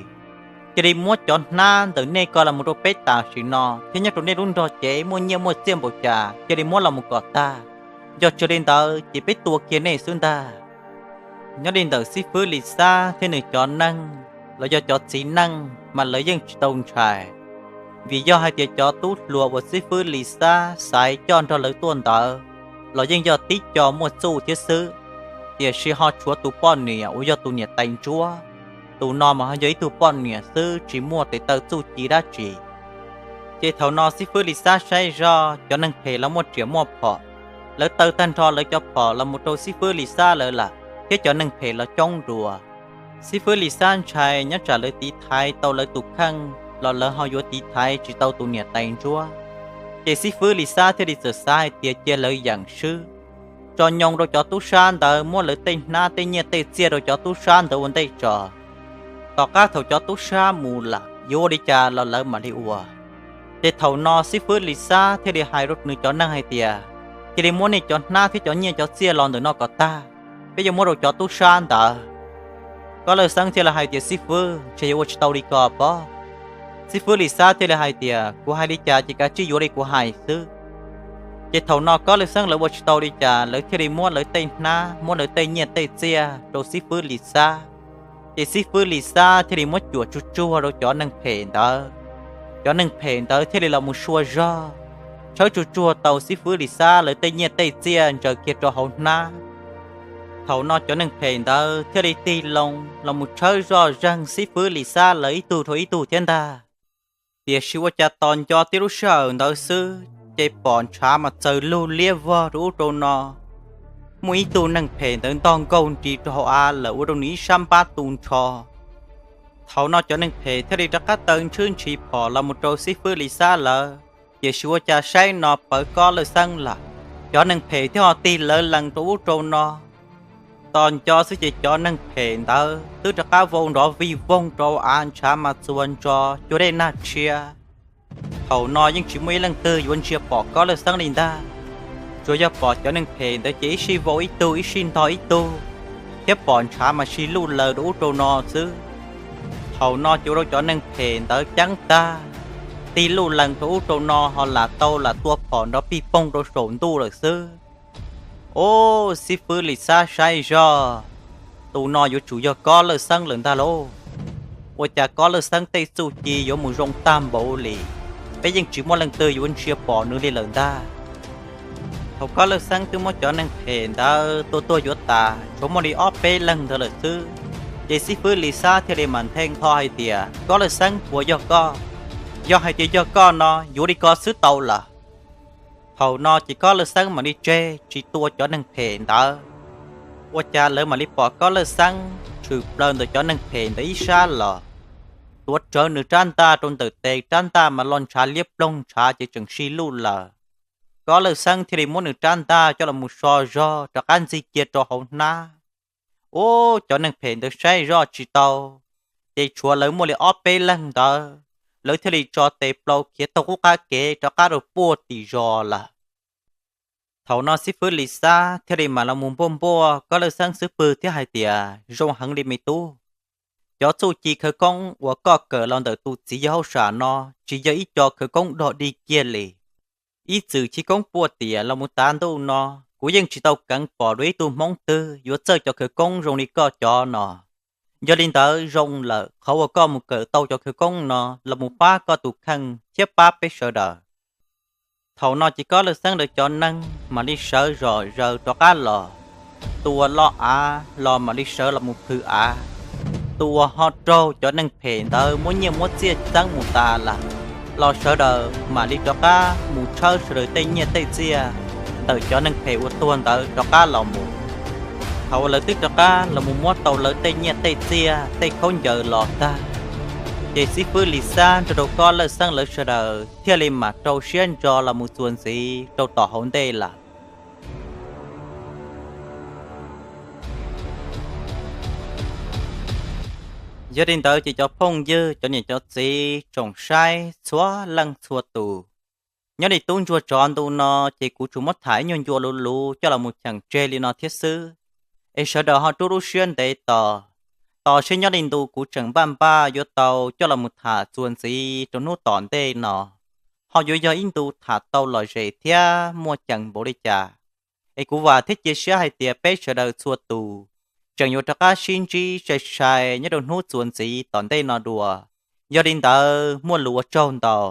Cia li muab cov hnab ntawm nej ko los mus rau peb tam sim no thiab nyob rau nej lub nrog cev muaj nyiaj muaj txiaj npaum cas cia li muab los mus kom tag, yog tsis li ntawd ces peb tua kiag nej xwb ntag. Nyob li ntawm xib fwb Lis Xab thiab nws cov neeg los yog cov txiv neej mas lawv yeej tsis tau ntshai, vim yog hais tias cov tub hluas uas xib fwb Lis Xab xaiv coj nrog lawv tuaj ntawd los yeej yog tib co muaj txuj thiab xwb. tiam sis ho tshuav tus poj niam uas yog tus niam tais ntsuab. Tus no mas ho yog ib tug poj niam xwb tsis muaj tes taw txuj ci dab tsi. Ces thaum no xib fwb Lis Xab saib zoj cov neeg phem los muaj riam muaj phom, lawv taw tag nrho lawv cov phom los mus rau xib fwb Lis Xab lawv lawm thiab cov neeg phem los coob dua. Xib fwb Lis Xab ntshai nyob tsam lawv tiv thaiv tau lawv tus kheej los lawv ho yuav tiv thaiv tsis tau tus niam tais ntsuab. Ces xib fwb Lis Xab thiaj li txawm xav hais tias cia lawv yeem swb, tso nyoo rau cov tub sab ntawd muab lawv tej hnab tej nyiaj tej txiaj rau cov tub sab ntawd ua ntej tso. Tom qab thaum cov tub sab mus lawm yuav ua li cas los lawv mam li ua. Ces thaum no xib fwb Lis Xab thiaj li hais rau nws cov neeg hais tias, cia li muab nej cov hnab thiab cov nyiaj cov txiaj los ntawm no kom tag, peb yuav muab rau cov tub sab ntawd. Kob Lawj Xeeb thiaj li hais tias, xib fwb, ntshe yuav ua tsis tau li ko pob. Xib fwb Lis Xab thiaj li hais tias, kuv hais li cas ces kav tsij yuav li kuv hais xwb. Ces thaum no Kob Lawj Xeeb lawv ua tsis tau li cas, lawv thiaj li muab lawv tej hnab muab lawv tej nyiaj tej txiaj rau xib fwb Lis Xab. Ces xib fwb Lis Xab thiaj li muab cuam tsuj tsuag rau cov neeg phem ntawd. Cov neeg phem ntawd thiaj li los mus sua zog, tshawb tsuj tsuag tau xib fwb Lis Xab lawv tej nyiaj tej txiaj ntsaws kiag rau hauv hnab. Thaum no cov neeg phem ntawd thiaj li tig loo los mus tshawb zoj zeeg xib fwb Lis Xab lawv ib tug dhau ib tug thiab ntag. Tiam sis ua cas tos nco tib lub sij hawm ntawd xwb ces pom ntshav mas txaws lug liab vog rau ub rau no. Muaj ib tug neeg phem ntawd ntog nkaug nris rau hauv av lawm ua rau nws ib sab npab tu nrho. Thaum no cov neeg phem thiaj li rov qab taw ntshwb ntshis phom los mus rau xib fwb Lis Xab lawv, tiam sis ua cas saib no pawv Kob Lawj Xeeb lawm. Cov neeg phem thiaj ho tig lawv lees rau ub rau no. Tos nco xwb ces cov neeg phem ntawd twb rov qab vau nrov vij voog rau av, ntshav mas txuas ntso cuag dej nag tshiab. Thaum no yeej tsis muaj ib leej twg yuav ntsia pom Kob Lawj Xeeb li ntag, tsuas yog pom cov neeg phem ntawd ces ib sij vau ib tug ib sij ntog ib tug, thiab pom ntshav mas sij luj laws rau ub rau no xwb. Thaum no ces ua rau cov neeg phem ntawd ceeb tag, tig luj lees rau ub rau no ho lam tau lam tua phom nrov pig poog rau saum ntuj lawm xwb. Ub, xib fwb Lis Xab saib zog, tus no yuav tsum yog Kob Lawj Xeeb lawm ntag lauj. Ua cas Kob Lawj Xeeb tej txuj ci yuav mus zoo tag npaum li, peb yeej tsis muaj leej twg yuav ntsia pom nws li lawm ntag. Thaum Kob Lawj Xeeb twb muab cov neeg phem ntawd tua tuag yuav tas tshuav muaj li ob peb leeg ntawd lawm xwb, ces xib fwb Lis Xab thiaj li mam nthe nqho hais tias, Kob Lawj Xeeb, puas yog koj? Yog hais tias yog koj no yuav li ko xwb tau lawm. Thaum no ces Kob Lawj Xeeb mam li tseg tsis tua cov neeg phem ntawd. Ua cas lawv mam li pom Kob Lawj Xeeb tshwm plaws ntawm cov neeg phem ntawd ib sab los, tuav rawv nws rab ntaj rau ntawm tes, rab ntaj mas lo ntshav liab ploog, ntshav ces tseem sij luj laws. Kob Lawj Xeeb thiaj li muab nws rab ntaj coj los mus so zog rov qab ntxig cia rau hauv hnab. Ub, cov neeg phem ntawd saib zoj tsis tau, ces tshuav lawv muaj li ob peb leeg ntawd, lawv thiaj li tso tes plaws khiav taug qub qab kev rov qab rau puag tim zos lawm. Thaum no xib fwb Lis Xab thiaj li mam los mus npuaj npuaj Kob Lawj Xeeb xub pwg thiab hais tias, zoo heev li me tub. Cov txuj ci khawv koob uas koj kawm los ntawm tus txiv yawg hauj sam no tsis yog ib co khawv koob dog dig kiag li. Ib txwm chiv koob puaj tiam los mus tav ntuj no, kuv yeej tsis tau keev pom dua ib tug Hmoob twg yuav txawj cov khawv koob zoo li koj cov no. Yog li ntawd zoo lawm, qhov uas koj mus kawm tau cov khawv koob no los mus pab koj tus kheej thiab pab peb sawv daws. Thaum no ces Kob Lawj Xeeb lawv cov neeg mam li sawv zom zaws rov qab los. Tus uas lo av los mam li sawv los mus plhws av. Tus uas ho raug cov neeg phem ntawd muab nyiaj muab txiaj txeeb mus tas lawm los sawv daws mam li rov qab mus tshawb sawv daws tej nyiaj tej txiaj ntawm cov neeg phem uas tuag ntawd rov qab los mus. Thaum uas lawv twb rov qab los mus muab tau lawv tej nyiaj tej txiaj tej khaub ncaws los tag, ces xib fwb Lis Xab nrog rau Kob Lawj Xeeb lawv sawv daws thiaj li mam rau siab ntso los mus txuas ntxiv rau tom hauv ntej lawm. Yog li ntawd ces cov phooj ywg, cov niam cov txiv, tsoom saib txhua leej txhua tus, nyob li tub ntsuag tsov ntu no ces kuv tsuas muab tham ib nyuag ncua luv luv coj los mus cheem tseg li no thiab xwb, es sawv daws ho rub lub siab ntev tos, tos seb nyob li ntu kuv tseem npaj npaj yuav tau coj los mus tham txuas ntxiv rau hnub tom ntej no, ho yuav yog ib ntu tham tau lom zem thiab muaj ceem npaum li cas. Es kuv vam thiab cia siab hais tias peb sawv daws txhua tus tseem yuav rov qab sib ntsib sai sai nyob rau hnub txuas ntxiv tom ntej no dua. Yog li ntawd muaj lus ua tsaug ntau.